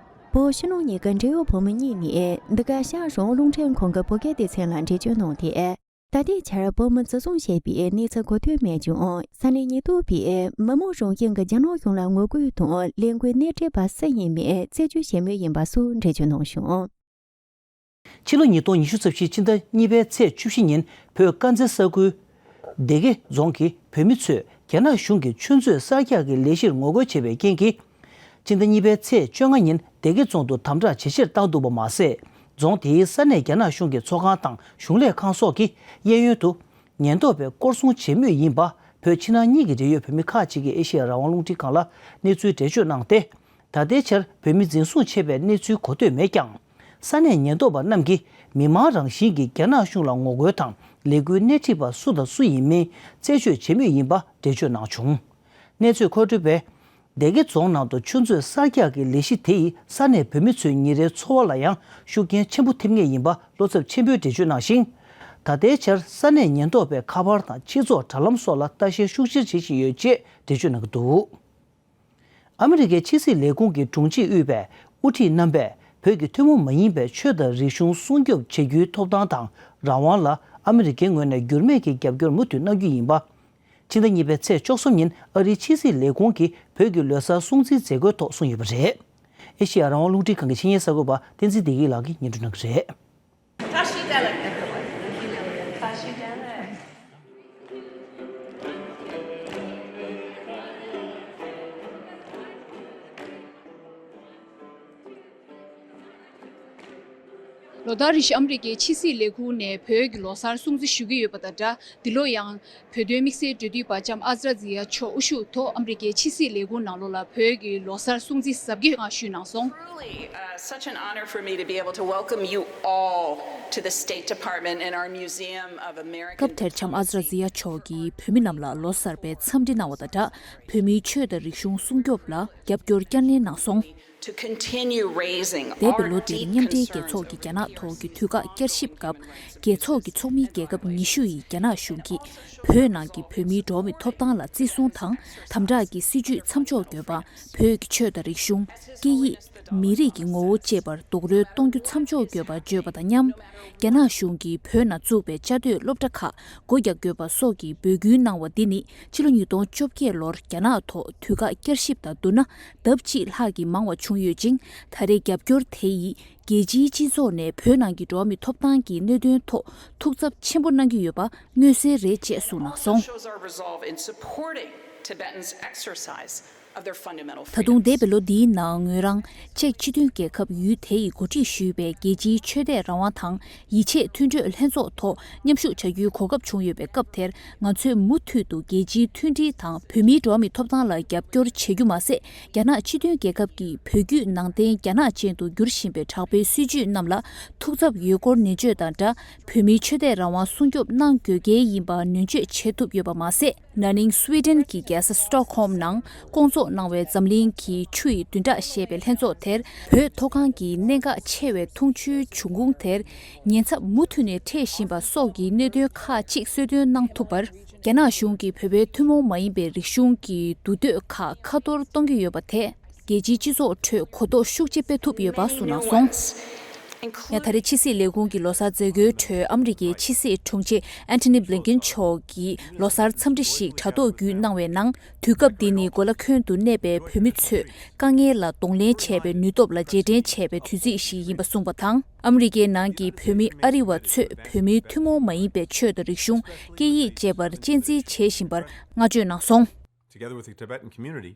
བོད་ཕྱི་ནང་གཉིས་ཀྱི་འབྲེལ་ཡོད་བོད་མི་གཉིས་ནས་འདི་ག་ཤར་རང་དབང་རླུང་འཕྲིན་ཁང་གི་བོད་སྐད་སྡེ་ཚན་ལ་འགྲེལ་བརྗོད་གནང་སྟེ། ད་ལྟའི་ཆར་བོད་མི་འཛིན་བཟུང་བྱས་པའི་གནས་ཚུལ་གོ་ཐོས་མེད་ཀྱང་། ས་གནས་ཉེན་རྟོག་པས་མི་དམངས་རང་བཞིན་གྱི་རྒྱ་ནག་གཞུང་ལ་ངོ་རྒོལ་དང་ལས་འགུལ་སྣེ་ཁྲིད་པ་སུ་ཡིན་མིན་རྩད་གཅོད་བྱེད་མུས་ཡིན་པ་སོགས་འགྲེལ་བརྗོད་གནང་བྱུང་། ཕྱི་ལོ་ཉིས་སྟོང་ཉི་ཤུ་རྩ་བཞི་ཕྱི་ཟླ་གཉིས་པའི་ཚེས་བཅུ་བཞི་ཉིན་བོད་དཀར་མཛེས་ས་ཁུལ་སྡེ་དགེ་རྫོང་གི་བོད་མི་ཚོས་རྒྱ་ནག་གཞུང་གི་ཆུ་མཛོད་གསར་རྒྱག་གི་ལས་གཞིར་ངོ་རྒོལ་བྱས་པའི་རྐྱེན་གྱིས། ཕྱི་ཟླ་གཉིས་པའི་ཚེས་བཅོ་ལྔ་ཉིན་སྡེ་དགེ་རྫོང་དུ་དམ་དྲག་ཇེ་ཆེར་བཏང་འདུག་པ་མ་ཟད། རྫོང་དེའི་ས་གནས་རྒྱ་ནག་གཞུང་གི་ཚོགས་ཁང་དང་གཞུང་ལས་ཁང་སོགས་ཀྱི་གཡས་གཡོན་དུ་ཉེན་རྟོག་པས་སྐོར་སྲུང་བྱེད་མུས་ཡིན་པ། བོད་ཕྱི་ནང་གཉིས་ཀྱི་འབྲེལ་ཡོད་བོད་མི་ཁག་ཅིག་གིས་ཨེ་ཤེ་ཡ་རང་དབང་རླུང་འཕྲིན་ཁང་ལ་གནས་ཚུལ་འགྲེལ་བརྗོད་གནང་སྟེ། ད་ལྟའི་ཆར་བོད་མི་འཛིན་བཟུང་བྱས་པའི་གནས་ཚུལ་གོ་ཐོས་མེད་ཀྱང་། ས་གནས་ཉེན་རྟོག་པ་རྣམས་ཀྱིས་མི་མང་རང་བཞིན་གྱིས་རྒྱ་ནག་གཞུང་ལ་ངོ་རྒོལ་དང་ལས་འགུལ་སྣེ་ཁྲིད་པ་སུ་དང་སུ་ཡིན་མིན་རྩད་གཅོད་བྱེད་མུས་ཡིན་པ་འགྲེལ་བརྗོད་གནང་བྱུང་། གནས་ཚུལ་མཁོ་སྤྲོད་པས། སྡེ་དགེ་རྫོང་ནང་དུ་ཆུ་མཛོད་གསར་རྒྱག་གི་ལས་གཞི་དེ་ཡིས་ས་གནས་བོད་མི་ཚོའི་ཉིན་རེའི་འཚོ་བ་ལ་ཡང་ཤུགས་རྐྱེན་ཆེན་པོ་ཐེབས་ངེས་ཡིན་པ་བློ་འཚབ་ཆེན་པོས་འགྲེལ་བརྗོད་གནང་ཞིང་། ད་ལྟའི་ཆར་ས་གནས་ཉེན་རྟོག་པའི་ཁ་པར་དང་སྤྱི་ཚོགས་དྲ་ལམ་སོགས་ལ་ལྟ་བཤེར་ཤུགས་ཆེར་བྱེད་བཞིན་ཡོད་ཅེས་འགྲེལ་བརྗོད་གནང་གི་འདུག། ཨ་མི་རི་ཀའི་ཕྱི་སྲིད་ལས་ཁུངས་ཀྱི་དྲུང་ཆེ་དབུས་པའི་དབུ་ཁྲིད་རྣམ་པས་བོད་ཀྱི་ཐུན་མོང་མ་ཡིན་པའི་ཆོས་དང་རིག་གཞུང་སྲུང་སྐྱོབ་བྱེད་རྒྱུའི་ཐོབ་ཐང་དང་རང་དབང་ལ་ཨ་མི་རི་ཀའི་ངོས་ནས་འགྱུར་མེད་ཀྱི་རྒྱབ་སྐྱོར་མུ་མཐུད་གནང་རྒྱུ་ཡིན་པ། ཕྱི་ཟླ་གཉིས་པའི་ཚེས་བཅུ་གསུམ་ཉིན་ཨ་རིའི་ཕྱི་སྲིད་ལས་ཁུངས་ཀྱིས་བོད་ཀྱི་ལོ་གསར་སྲུང་བརྩིའི་མཛད་སྒོའི་ཐོག་གསུངས་ཡོད་པ་རེད། ཨེ་ཤེ་ཡ་རང་དབང་རླུང་འཕྲིན་ཁང་གི་ཆིངས་ཡིག་གསར་འགོད་པ་བསྟན་འཛིན་བདེ་སྐྱིད་ལགས་ཀྱིས་སྙན་སྒྲོན་གནང་གི་རེད། Tashi Delek, everyone. Tashi Delek. ལོ་ལྟར་རེ་བཞིན་ཨ་མི་རི་ཀའི་ཕྱི་སྲིད་ལས་ཁུངས་ནས་བོད་ཀྱི་ལོ་གསར་སྲུང་བརྩི་ཞུ་གི་ཡོད་པ་དང་སྦྲགས། འདི་ལོ་ཡང་བོད་དོན་དམིགས་བསལ་འབྲེལ་མཐུད་པ་ལྕམ་ཨ་ཛ་ར་ཛི་ཡ་མཆོག་དབུ་བཞུགས་ཐོག་ཨ་མི་རི་ཀའི་ཕྱི་སྲིད་ལས་ཁུངས་ནང་ལོགས་ལ་བོད་ཀྱི་ལོ་གསར་སྲུང་བརྩི་གཟབ་རྒྱས་ངང་ཞུས་གནང་སོང་། Truly, uh, such an honor for me to be able to welcome you all to the State Department and our Museum of American State History. སྐབས་དེར་ལྕམ་ཨ་ཛ་ར་ཛི་ཡ་མཆོག་གིས་བོད་མི་རྣམས་ལ་ལོ་གསར་པའི་འཚམས་འདྲི་གནང་བ་དང་སྦྲགས། བོད་མིའི་ཆོས་དང་རིག་གཞུང་སྲུང་སྐྱོབ་ལ་རྒྱབ་སྐྱོར་བསྐྱར་ནན་གནང་སོང་། To continue raising our deep concerns. འདས་པའི་ལོ་འདིར་མཉམ་འབྲེལ་རྒྱལ་ཚོགས་ཀྱི་རྒྱ་ནག་ཐོག་གི་དུས་བཀག་བསྐྱར་ཞིབ་སྐབས། རྒྱལ་ཚོགས་ཀྱི་ཚོགས་མི་རྒྱལ་ཁབ་ཉི་ཤུ་ཡིས་རྒྱ་ནག་གཞུང་གིས་བོད་ནང་གི་བོད་མིའི་འགྲོ་བ་མིའི་ཐོབ་ཐང་ལ་བརྩི་སྲུང་དང་དམ་དྲག་གི་སྲིད་བྱུས་མཚམས་འཇོག་དགོས་པ། བོད་ཀྱི་ཆོས་དང་རིག་གཞུང་། སྐད་ཡིག་མི་རིགས་ཀྱི་ངོ་བོ་བཅས་པར་རྡོག་རོལ་གཏོང་རྒྱུ་མཚམས་འཇོག་དགོས་པ་བརྗོད་པ་དང་མཉམ། རྒྱ་ནག་གཞུང་གིས་བོད་ནང་བཙུགས་པའི་བཅའ་སྡོད་སློབ་གྲྭ་ཁག་སྒོ་རྒྱག་དགོས་པ་སོགས་ཀྱི་འབོད་སྐུལ་གནང་བ་འདི་ནི་ཕྱི་ལོ་ཉིས་སྟོང་བཅོ་བརྒྱད་ལོར་རྒྱ་ནག་ཐོག་དུས་བཀག་བསྐྱར་ཞིབ་དང་བསྡུར་ན་ལྡབ་གཅིག་ལྷག་གིས་མང་བ་བྱུང་། བྱུང་ཡོད་ཅིང་། ད་རེས་རྒྱབ་སྐྱོར་དེ་ཡིས་རྒྱལ་སྤྱིའི་སྤྱི་ཚོགས་ནས་བོད་ནང་གི་འགྲོ་བ་མིའི་ཐོབ་ཐང་གི་གནད་དོན་ཐོག་ཐུགས་འཚབ་ཆེན་པོ་གནང་གི་ཡོད་པ་མངོན་གསལ་རེད་ཅེས་གསུངས་གནང་སོང་། Shows our resolve in supporting Tibetans' exercise of their fundamental ད་དུང་འདས་པའི་ལོ་འདིའི་ནང་ངོས་རང་ཅེཀ་སྤྱི་མཐུན་རྒྱལ་ཁབ་ཡུལ་དེ་ཡིས་འགོ་ཁྲིད་ཞུས་པའི་རྒྱལ་སྤྱིའི་ཆོས་དད་རང་དབང་དང་ཡིད་ཆེས་མཐུན་གྲོས་ལྷན་ཚོགས་ཐོག་མཉམ་ཞུགས་བྱ་རྒྱུའི་གོ་སྐབས་བྱུང་ཡོད་པའི་སྐབས་དེར། ང་ཚོས་མུ་མཐུད་དུ་རྒྱལ་སྤྱིའི་མཐུན་སྒྲིལ་དང་བོད་མིའི་འགྲོ་བ་མིའི་ཐོབ་ཐང་ལ་རྒྱབ་སྐྱོར་བྱེད་རྒྱུ་མ་ཟད། རྒྱ་ནག་སྤྱི་མཐུན་རྒྱལ་ཁབ་ཀྱིས་བོད་བརྒྱུད་ནང་བསྟན་རྒྱ་ནག་ཅན་དུ་བསྒྱུར་བཞིན་པའི་དྲག་པོའི་སྲིད་བྱུས་རྣམས་ལ་ཐུགས་འཚབ་ཡོད་སྐོར་ནན་བརྗོད་དང་སྦྲགས། བོད་མིའི་ཆོས་དད་རང་དབང་སྲུང་སྐྱོབ་གནང་དགོས་གལ་ཡིན་པ་ནན་བརྗོད་བྱེད་ཐུབ་ཡོད་པ་མ་ཟད། ན་ནིང་སུའེ་ཌེན་གྱི་རྒྱལ་ས་སི་ཊོག་ཧོམ་ནང་སྐོང་ཚོགས་གནང་བའི་འཛམ་གླིང་གི་ཆུ་ཡི་བདུན་ཕྲག་ཞེས་པའི་ལྷན་ཚོགས་དེར། བོད་མཐོ་སྒང་གི་གནད་འགག་ཆེ་བའི་འཐུང་ཆུའི་འབྱུང་ཁུངས་དེར་ཉེན་ཚབས་མུ་མཐུད་ནས་འཕྲད་བཞིན་པ་སོགས་ཀྱི་གནད་དོན་ཁག་ཅིག་གསལ་སྟོན་གནང་ཐུབ་པར། རྒྱ་ནག་གཞུང་གིས་བོད་པའི་ཐུན་མོང་མ་ཡིན་པའི་རིག་གཞུང་གི་འདུ་འདོད་ཁག་ཁ་གཏོར་གཏོང་གི་ཡོད་པ་དེས། རྒྱལ་སྤྱིའི་སྤྱི་ཚོགས་ཁྲོད་གོ་རྟོགས་ཤུགས་ཆེ་སྤེལ་ཐུབ་ཡོད་པ་གསུངས་གནང་སོང་། ཡང་ད་རེས་ཕྱི་སྲིད་ལས་ཁུངས་ཀྱི་ལོ་གསར་མཛད་སྒོའི་ཁྲོད་ཨ་མི་རི་ཀའི་ཕྱི་སྲིད་དྲུང་ཆེ་ཨན་ཐོ་ནི་བྷི་ལིན་ཀིན་མཆོག་གིས་ལོ་གསར་འཚམས་འདྲི་ཞིག་དྲ་ཐོག་བརྒྱུད་གནང་བའི་ནང་། དུས་སྐབས་འདི་ནི་གོ་ལ་ཁྱོན་དུ་གནས་པའི་བོད་མི་ཚོས་དཀའ་ངལ་ལ་གདོང་ལེན་བྱས་པའི་ནུས་སྟོབས་ལ་རྗེས་དྲན་བྱས་པའི་དུས་ཚིགས་ཤིག་ཡིན་པ་གསུངས་པ་དང་། ཨ་མི་རི་ཀའི་ནང་གི་བོད་མི་ཨ་རི་བ་ཚོས་བོད་མིའི་ཐུན་མོང་མ་ཡིན་པའི་ཆོས་དང་རིག་གཞུང་། སྐད་ཡིག་བཅས་པར་གཅེས་འཛིན་བྱེད་བཞིན་པར་བསྔགས་བརྗོད་གནང་སོང་། Together with the Tibetan community,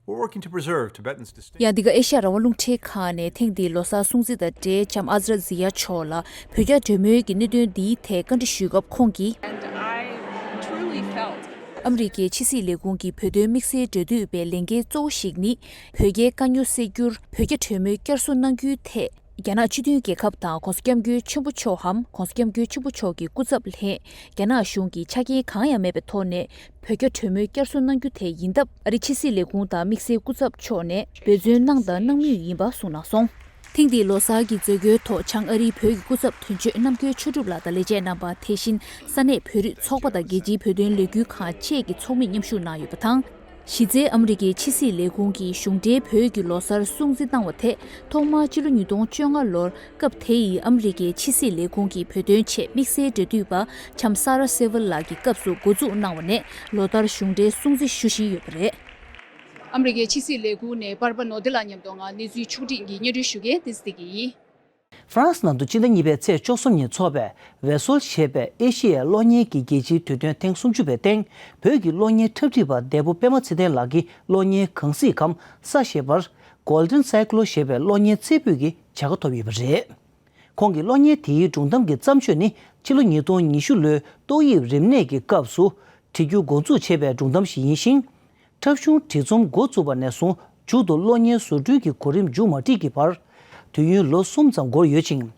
we're working to preserve Tibetans' distinct ཡང་འདི་ག་ཨེ་ཤ་ཡ་རང་དབང་རླུང་འཕྲིན་ཁང་ནས་ཐེངས་འདིའི་ལོ་གསར་སྲུང་བརྩི་དང་འབྲེལ་ལྕམ་ཨ་ཛ་ར་ཛི་ཡ་མཆོག་ལ་བོད་རྒྱ་གྲོས་མོལ་གྱི་གནད་དོན་འདིའི་ཐད་བཀའ་འདྲི་ཞུས་སྐབས་ཁོང་གིས། And I truly felt ཨ་མི་རི་ཀའི་ཕྱི་སྲིད་ལས་ཁུངས་ཀྱི་བོད་དོན་དམིགས་བསལ་འབྲེལ་མཐུད་པའི་ལས་འགན་གཙོ་བོ་ཞིག་ནི། བོད་རྒྱའི་དཀའ་རྙོག་སེལ་རྒྱུར་བོད་རྒྱ་གྲོས་མོལ་བསྐྱར་གསོ་གནང་རྒྱུའི་ཐད། རྒྱ་ནག་སྤྱི་མཐུན་རྒྱལ་ཁབ་དང་༸གོང་ས་༸སྐྱབས་མགོན་ཆེན་པོ་མཆོག་འམ་༸གོང་ས་༸སྐྱབས་མགོན་ཆེན་པོ་མཆོག་གི་སྐུ་ཚབ་ལྷན། རྒྱ་ནག་གཞུང་གི་ཆ་རྐྱེན་གང་ཡང་མེད་པའི་ཐོག་ནས་བོད་རྒྱ་གྲོས་མོལ་བསྐྱར་གསོ་གནང་རྒྱུ་དེ་ཡིན་སྟབས། ཨ་རིའི་ཕྱི་སྲིད་ལས་ཁུངས་དང་དམིགས་བསལ་སྐུ་ཚབ་མཆོག་ནས་འབད་བརྩོན་གནང་དང་གནང་མུས་ཡིན་པ་གསུངས་གནང་སོང་། ཐེངས་འདིའི་ལོ་གསར་གྱི་མཛད་སྒོའི་ཐོག་བྱང་ཨ་རིའི་བོད་ཀྱི་སྐུ་ཚབ་དོན་གཅོད་རྣམ་རྒྱལ་ཆོས་གྲུབ་ལགས་དང་ལས་བྱེད་རྣམ་པ། དེ་བཞིན་ས་གནས་བོད་རིགས་ཚོགས་པ་དང་རྒྱལ་སྤྱིའི་བོད་དོན་ལས་འགུལ་ཁང་བཅས་ཀྱི་ཚོགས་མིས་མཉམ་ཞུགས་གནང་ཡོད་པ་དང་། གཞི་རྩའི་ཨ་མི་རི་ཀའི་ཕྱི་སྲིད་ལས་ཁུངས་ཀྱིས་གཞུང་འབྲེལ་བོད་ཀྱི་ལོ་གསར་སྲུང་བརྩི་གནང་བ་དེ་ཐོག་མར་ཕྱི་ལོ་ཉིས་སྟོང་བཅོ་ལྔ་ལོར་སྐབས་དེ་ཡི་ཨ་མི་རི་ཀའི་ཕྱི་སྲིད་ལས་ཁུངས་ཀྱི་བོད་དོན་ཆེད་དམིགས་བསལ་འབྲེལ་མཐུད་པ་ལྕམ་ས་ར་སེ་ཝེལ་ལགས་ཀྱིས་སྐབས་སུ་འགོ་འཛུགས་གནང་བ་ནས་ལོ་ལྟར་གཞུང་འབྲེལ་སྲུང་བརྩི་ཞུ་བཞིན་ཡོད་པ་རེད། ཨ་མི་རི་ཀའི་ཕྱི་སྲིད་ལས་ཁུངས་ནས་པར་པ་ནོ་དི་ལགས་མཉམ་དུ་ང་གནས་ཚུལ་ཕྱོགས་སྒྲིག་གི་སྙན་སྒྲོན་ཞུ་མཁན་ཏི་སི་ཏི་གི་ཡིན། ཧྥ་རན་སི་ནང་དུ་སྤྱི་ཟླ་གཉིས་པའི་ཚེས་བཅུ་གསུམ་ཉིན་འཚོགས་པའི་ཝེ་སོལ་ཞེས་པའི་ཨེ་ཤི་ཡའི་གློག་བརྙན་གྱི་རྒྱལ་སྤྱིའི་དུས་སྟོན་ཐེངས་སུམ་ཅུ་པའི་སྟེང་བོད་ཀྱི་གློག་བརྙན་འཁྲབ་ཁྲིད་པ་འདས་པོ་པད་མ་ཚེ་བརྟན་ལགས་ཀྱི་གློག་བརྙན་གངས་གཟིགས་སྒམ་ས་ཞེས་པར་Golden Cyclone ཞེས་པའི་གློག་བརྙན་རྩེ་ཕུད་ཀྱི་བྱ་དགའ་ཐོབ་ཡོད་པ་རེད། ཁོང་གི་གློག་བརྙན་དེའི་སྒྲུང་གཏམ་གྱི་བརྩམས་ཆོས་ནི་ཕྱི་ལོ་ཉིས་སྟོང་ཉི་ཤུ་ལོའི་ཏོག་དབྱིབས་རིམས་ནད་ཀྱི་སྐབས་སུ་བྲིས་རྒྱུ་འགོ་འཛུགས་བྱས་པའི་སྒྲུང་གཏམ་ཞིག་ཡིན་ཞིང་། འཁྲབ་གཞུང་བྲིས་རྩོམ་འགོ་བཙུགས་པ་ནས་བཟུང་མཇུག་ཏུ་གློག་བརྙན་བཟོ་སྐྲུན་གྱི་གོ་རིམ་མཇུག་མ་སྒྲིལ་གྱི་བར། དུས་ཡུན་ལོ་གསུམ་ཙམ་འགོར་ཡོད་ཅིང་།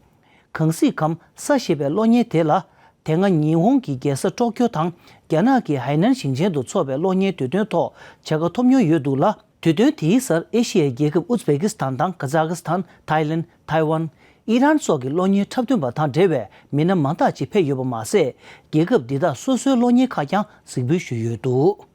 གངས་གཟིགས་སྒམ་ས་ཞེས་པའི་གློག་བརྙན་དེ་ལ། དེ་སྔ་ཉི་ཧོང་གི་རྒྱལ་ས་ཀྲོ་ཀྱོ་དང་རྒྱ་ནག་གི་ཧའེ་ནན་ཞིང་ཆེན་དུ་འཚོགས་པའི་གློག་བརྙན་དུས་སྟོན་ཐོག་བྱ་དགའ་ཐོབ་མྱོང་ཡོད་འདུག་ལ། དུས་སྟོན་དེའི་སར་ཨེ་ཤི་ཡའི་རྒྱལ་ཁབ་ཨུ་ཛི་བེ་ཀི་སི་ཐན་དང་ཀ་ཛ་ཀི་སི་ཐན། ཐའི་ལེན། ཐའེ་ཝན། ཨི་རན་སོགས་ཀྱི་གློག་བརྙན་འཁྲབ་སྟོན་པ་དང་འབྲེལ་བའི་མི་སྣ་མང་དག་ཅིག་ཕེབས་ཡོད་པ་མ་ཟད། རྒྱལ་ཁབ་འདི་དག་སོ་སོའི་གློག་བརྙན་ཁག་ཀྱང་གཟིགས་འབུལ་ཞུས་ཡོད་འདུག་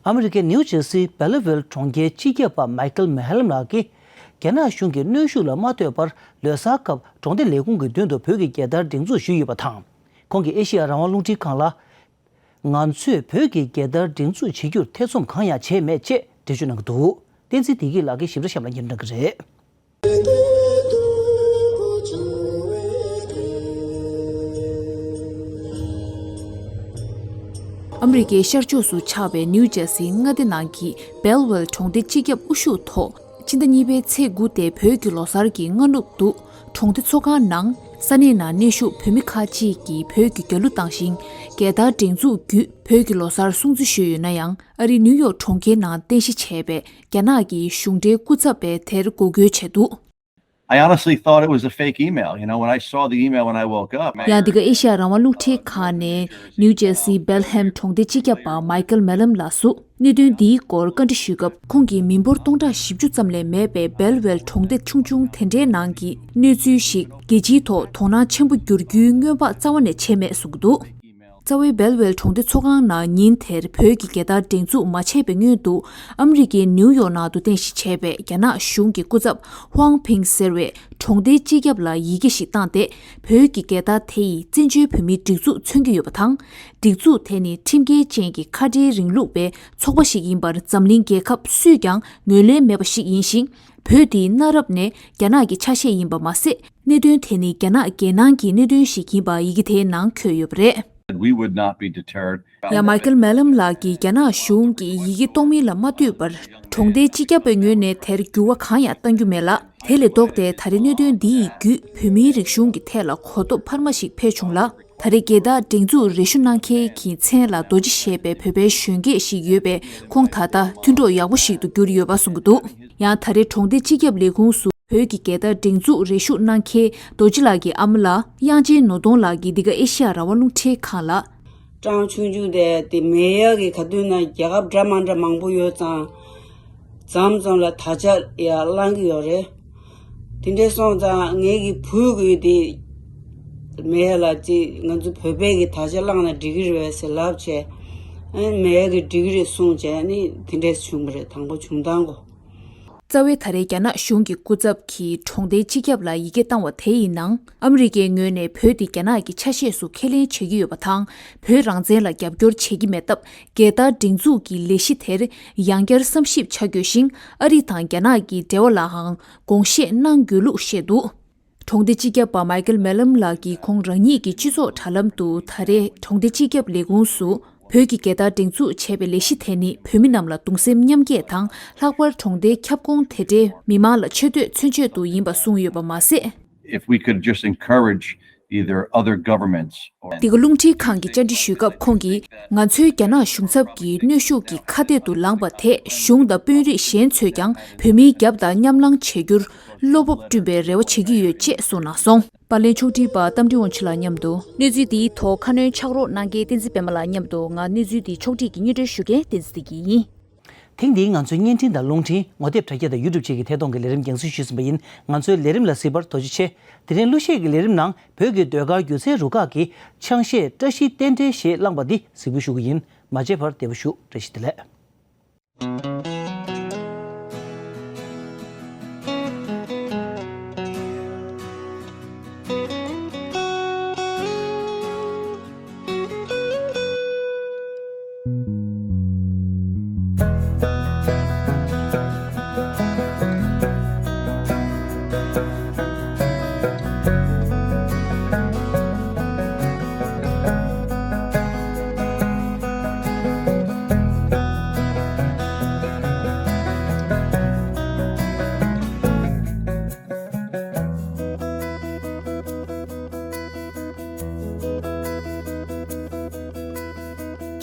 ཨ་མི་རི་ཀའི་ནིའུ་ཇེར་སིའི་སྦེལ་ཝེལ་གྲོང་ཁྱེར་སྤྱི་ཁྱབ་པ་མའི་ཀལ་མེ་ཧེ་ལམ་ལགས་ཀྱིས། རྒྱ་ནག་གཞུང་གི་གནོན་ཤུགས་ལ་མ་ལྟོས་པར་ལོ་གསར་སྐབས་གྲོང་སྡེ་ལས་ཁུངས་ཀྱི་མདུན་དུ་བོད་ཀྱི་རྒྱལ་དར་སྒྲེང་འཛུགས་ཞུས་ཡོད་པ་དང་། ཁོང་གིས་ཨེ་ཤི་ཡ་རང་དབང་རླུང་འཕྲིན་ཁང་ལ། ང་ཚོས་བོད་ཀྱི་རྒྱལ་དར་སྒྲེང་འཛུགས་བྱེད་རྒྱུར་ཐེ་ཚོམ་གང་ཡང་བྱས་མེད་ཅེས་འགྲེལ་བརྗོད་གནང་གི་འདུག་བསྟན་འཛིན་བདེ་སྐྱིད་ལགས་ཀྱིས་ཞིབ་ཕྲ་གཤམ་ལ་སྙན་སྒྲོན་གནང་གི་རེད། ཨ་མི་རི་ཀའི་ཤར་ཕྱོགས་སུ་ཆགས་པའི་ནིའུ་ཇར་སིའི་མངའ་སྡེ་ནང་གི་སྦེལ་ཝེལ་གྲོང་སྡེ་སྤྱི་ཁྱབ་དབུ་བཞུགས་ཐོག་ཕྱི་ཟླ་གཉིས་པའི་ཚེས་དགུ་སྟེ་བོད་ཀྱི་ལོ་གསར་གྱི་སྔ་ནུབ་ཏུ། གྲོང་སྡེ་ཚོགས་ཁང་ནང་ས་གནས་ནང་གནས་བཞུགས་བོད་མི་ཁག་ཅིག་གིས་བོད་ཀྱི་རྒྱལ་གླུ་བཏང་ཞིང་རྒྱལ་དར་སྒྲེང་འཛུགས་བརྒྱུད་བོད་ཀྱི་ལོ་གསར་སྲུང་བརྩི་ཞུས་ཡོད་ན་ཡང་། ཨ་རིའི་ནིའུ་ཡོག་གྲོང་ཁྱེར་ནང་རྟེན་གཞི་བྱས་པའི་རྒྱ་ནག་གི་གཞུང་འབྲེལ་སྐུ་ཚབ་པས་དེར་འགོག་རྒོལ་བྱས་འདུག I honestly thought it was a fake email. You know, when I saw the email when I woke up, ཡང་འདི་ག་ཨེ་ཤ་ཡ་རང་དབང་རླུང་འཕྲིན་ཁང་ནས་ནིའུ་ཇར་སིའི་སྦེལ་ཧེམ་གྲོང་སྡེ་སྤྱི་ཁྱབ་པ་མའི་ཀལ་མེ་ལམ་ལགས་སུ། གནད་དོན་འདིའི་སྐོར་བཀའ་འདྲི་ཞུས་སྐབས། ཁོང་གིས་མི་འབོར་སྟོང་ཕྲག་བཞི་བཅུ་ཙམ་ལས་མེད་པའི་སྦེལ་ཝེལ་གྲོང་སྡེ་ཆུང་ཆུང་དེ་འདྲའི་ནང་གི་གནས་ཚུལ་ཞིག་རྒྱལ་སྤྱིའི་ཐོག་དོ་སྣང་ཆེན་པོ་བསྒྱུར་རྒྱུའི་སྔོན་དཔག་རྩ་བ་ནས་བྱས་མེད་གསུངས་ཀྱི་འདུག་རྩ་བའི་སྦེལ་ཝེལ་གྲོང་སྡེ་ཚོགས་ཁང་ནང་ཉིན་དེར་བོད་ཀྱི་རྒྱལ་དར་སྒྲེང་འཛུགས་མ་བྱས་པའི་སྔོན་དུ། ཨ་མི་རི་ཀའི་ནིའུ་ཡོག་ནང་དུ་རྟེན་གཞི་བྱས་པའི་རྒྱ་ནག་གཞུང་གི་སྐུ་ཚབ་ཧུའང་ཕིང་ཟེར་བས། གྲོང་སྡེའི་སྤྱི་ཁྱབ་ལ་ཡི་གེ་ཞིག་བཏང་སྟེ། བོད་ཀྱི་རྒྱལ་དར་དེ་ཡིས་བཙན་བྱོལ་བོད་མིའི་སྒྲིག་འཛུགས་མཚོན་གྱི་ཡོད་པ་དང་། སྒྲིག་འཛུགས་དེ་ནི་ཁྲིམས་འགལ་ཅན་གྱི་ཁ་བྲལ་རིང་ལུགས་པའི་ཚོགས་པ་ཞིག་ཡིན་པར་འཛམ་གླིང་རྒྱལ་ཁབ་སུས་ཀྱང་ངོས་ལེན་མེད་པ་ཞིག་ཡིན་ཞིང་། བོད་འདི་གནའ་རབས་ནས་རྒྱ་ནག་གི་ཆ་ཤས་ཡིན་པ་མ་ཟད། གནད་དོན་དེ་ནི་རྒྱ་ནག་རྒྱལ་ནང་གི་གནད་དོན་ཞིག་ཡིན་པ་ཡི་གེ་དེའི་ནང་འཁོད་ཡོད་པ་རེད། We would not be deterred. ཡང་མའི་ཀལ་མེ་ལམ་ལགས་ཀྱིས་རྒྱ་ནག་གཞུང་གིས་ཡི་གེ་གཏོང་མིན་ལ་མ་ལྟོས་པར། གྲོང་སྡེའི་སྤྱི་ཁྱབ་པའི་ངོས་ནས་དེར་འགྱུར་བ་གང་ཡང་གཏང་རྒྱུ་མེད་ལ། དེ་ལས་ལྡོག་སྟེ་ད་རེས་གནད་དོན་འདི་ཡི་བརྒྱུད་བོད་མིའི་རིག་གཞུང་གི་ཐད་ལ་གོ་རྟོགས་འཕར་མ་ཞིག་འཕེལ་བྱུང་ལ། ད་རེས་རྒྱལ་དར་སྒྲེང་འཛུགས་རེ་ཞུ་གནང་མཁན་གྱི་མཚན་ལ་རྡོ་རྗེ་ཞེས་པའི་བོད་པའི་གཞོན་སྐྱེས་ཤིག་ཡོད་པས། ཁོང་ད་ལྟ་མཐུན་གྲོགས་ཡག་པོ་ཞིག་ཏུ་གྱུར་ཡོད་པ་གསུང་གི་འདུག་ཡང་ད་རེས་གྲོང་སྡེ་སྤྱི་ཁྱབ་ལས་ཁུངས་སུ་བོད་ཀྱི་རྒྱལ་དར་སྒྲེང་འཛུགས་རེ་ཞུ་གནང་མཁན་རྡོ་རྗེ་ལགས་ཀྱི་ཨ་མ་ལགས་དབྱངས་ཅན་ནོར་གདོང་ལགས་ཀྱིས་འདི་ག་ཨེ་ཤི་ཡ་རང་དབང་རླུང་འཕྲིན་ཁང་ལ། སྤྲང་ཆུང་ཆུང་དེ་དེ་མེ་ཡག་གི་ག་དུས་ན་རྒྱལ་ཁབ་འདྲ་མ་འདྲ་མང་པོ་ཡོད་ཙང་། མཚམས་མཚམས་ལ་དར་ཆ་ཡར་བསླང་གི་ཡོད་རེད། དེ་འདྲས་སོང་ཙང་ངེད་ཀྱི་བུ་གུས་དེ་མེ་ཡག་ལ་ཅིག་ང་ཚོ་བོད་པའི་གི་དར་ཆ་བསླངས་ན་འགྲིག་གི་རེད་ཟེར་ལབ་བྱས། ཨ་ནི་མེ་ཡག་གི་འགྲིག་གི་རེད་གསུངས་བྱས། ཨ་ནི་དེ་འདྲས་བྱུང་བ་རེད། དང་པོ་བྱུང་སྟངས་གོ། རྩ་བའི་ད་རེས་རྒྱ་ནག་གཞུང་གི་སྐུ་ཚབ་ཀྱིས་གྲོང་སྡེའི་སྤྱི་ཁྱབ་ལ་ཡི་གེ་བཏང་བ་དེ་ཡི་ནང་། ཨ་མི་རི་ཀའི་ངོས་ནས་བོད་འདི་རྒྱ་ནག་གི་ཆ་ཤས་སུ་ཁས་ལེན་བྱེད་ཀྱི་ཡོད་པ་དང་། བོད་རང་བཙན་ལ་རྒྱབ་སྐྱོར་བྱེད་ཀྱི་མེད་སྟབས། རྒྱལ་དར་སྒྲེང་འཛུགས་ཀྱི་ལས་གཞི་དེར་ཡང་བསྐྱར་བསམ་ཞིབ་བྱ་དགོས་ཤིང་། ཨ་རི་དང་རྒྱ་ནག་གི་འབྲེལ་བ་ལའང་དགོངས་བཞེས་གནང་དགོས་ལུགས་བཤད་འདུག་གྲོང་སྡེ་སྤྱི་ཁྱབ་པ་མའི་ཀལ་མེ་ལམ་ལགས་ཀྱིས་ཁོང་རང་ཉིད་ཀྱི་སྤྱི་ཚོགས་དྲ་ལམ་དུ། ད་རེས་གྲོང་སྡེ་སྤྱི་ཁྱབ་ལས་ཁུངས་སུ་བོད་ཀྱི་རྒྱལ་དར་སྒྲེང་འཛུགས་བྱས་པའི་ལས་གཞི་དེ་ནི་བོད་མི་རྣམས་ལ་གདུང་སེམས་མཉམ་སྐྱེད་དང་། ལྷག་པར་གྲོང་སྡེའི་ཁྱབ་ཁོངས་དེ་འདྲའི་མི་མང་ལ་ཆེ་བསྟོད་མཚོན་ཆེད་དུ་ཡིན་པ་གསུངས་ཡོད་པ་མ་ཟད། If we could just encourage either other governments or འདི་ག་རླུང་འཕྲིན་ཁང་གི་བཅར་འདྲི་ཞུས་སྐབས་ཁོང་གིས། ང་ཚོའི་རྒྱ་ནག་གཞུང་ཚབ་ཀྱི་གནོན་ཤུགས་ཀྱི་ཁ་གཏད་དུ་ལངས་པ་དེས་གཞུང་དང་དཔོན་རིགས་གཞན་ཚོས་ཀྱང་བོད་མིའི་རྒྱབ་དང་མཉམ་ལངས་བྱེད་རྒྱུར་བློ་སྤོབས་བསྐྲུན་པའི་རེ་བ་བྱེད་ཀྱི་ཡོད་ཅེས་གསུངས་གནང་སོང་། པར་ལེན་ཕྱོགས་སྒྲིག་པ་རྟ་མགྲིན་དབང་ཕྱུག་ལགས་མཉམ་དུ། གནས་ཚུལ་འདིའི་ཐོག་ཁ་སྣོན་ཕྱག་རོགས་གནང་མཁན་བསྟན་འཛིན་པད་མ་ལགས་མཉམ་དུ། ང་གནས་ཚུལ་འདི་ཕྱོགས་སྒྲིག་གིས་སྙན་སྒྲོན་ཞུ་མཁན་བསྟན་འཛིན་བདེ་སྐྱིད་ཡིན། ཐེངས་འདིའི་ང་ཚོའི་བརྙན་འཕྲིན་དང་རླུང་འཕྲིན། ངོ་དེབ་དྲ་རྒྱ་དང་ཡུ་ཊུབ་བཅས་ཀྱི་ཐད་གཏོང་གི་ལས་རིམ་རྒྱང་སྲིང་ཞུས་ཟིན་པ་ཡིན། ང་ཚོའི་ལས་རིམ་ལ་གཟིགས་པར་ཐུགས་རྗེ་ཆེ། དེ་རིང་གླུ་གཞས་ཀྱི་ལས་རིམ་ནང་བོད་ཀྱི་ཟློས་གར་སྒྱུ་རྩལ་རུ་ཁག་གི་ཆང་གཞས་བཀྲ་ཤིས་རྟེན་འབྲེལ་ཞེས་བླངས་པ་འདི་གཟིགས་འབུལ་ཞུ་གི་ཡིན། མ་མཇལ་བར་བདེ་པོ་བཞུགས། བཀྲ་ཤིས་བདེ་ལེགས།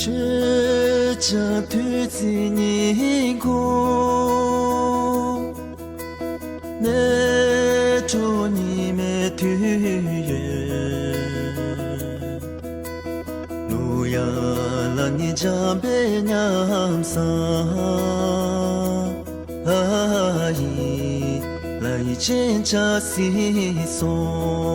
ཆོས་ཀྱང་ཐུགས་བརྩེ་ཉིད་ཁོ། གནས་གྲོགས་ཉི་མའི་དུས་ཡོད། ལུ་ཡ་ལ་ནི་འཇམ་པའི་ཉམས་སམ། ཨ་ཡི་ལ་ཡི་ཅན་ཅ་སི་སོང་།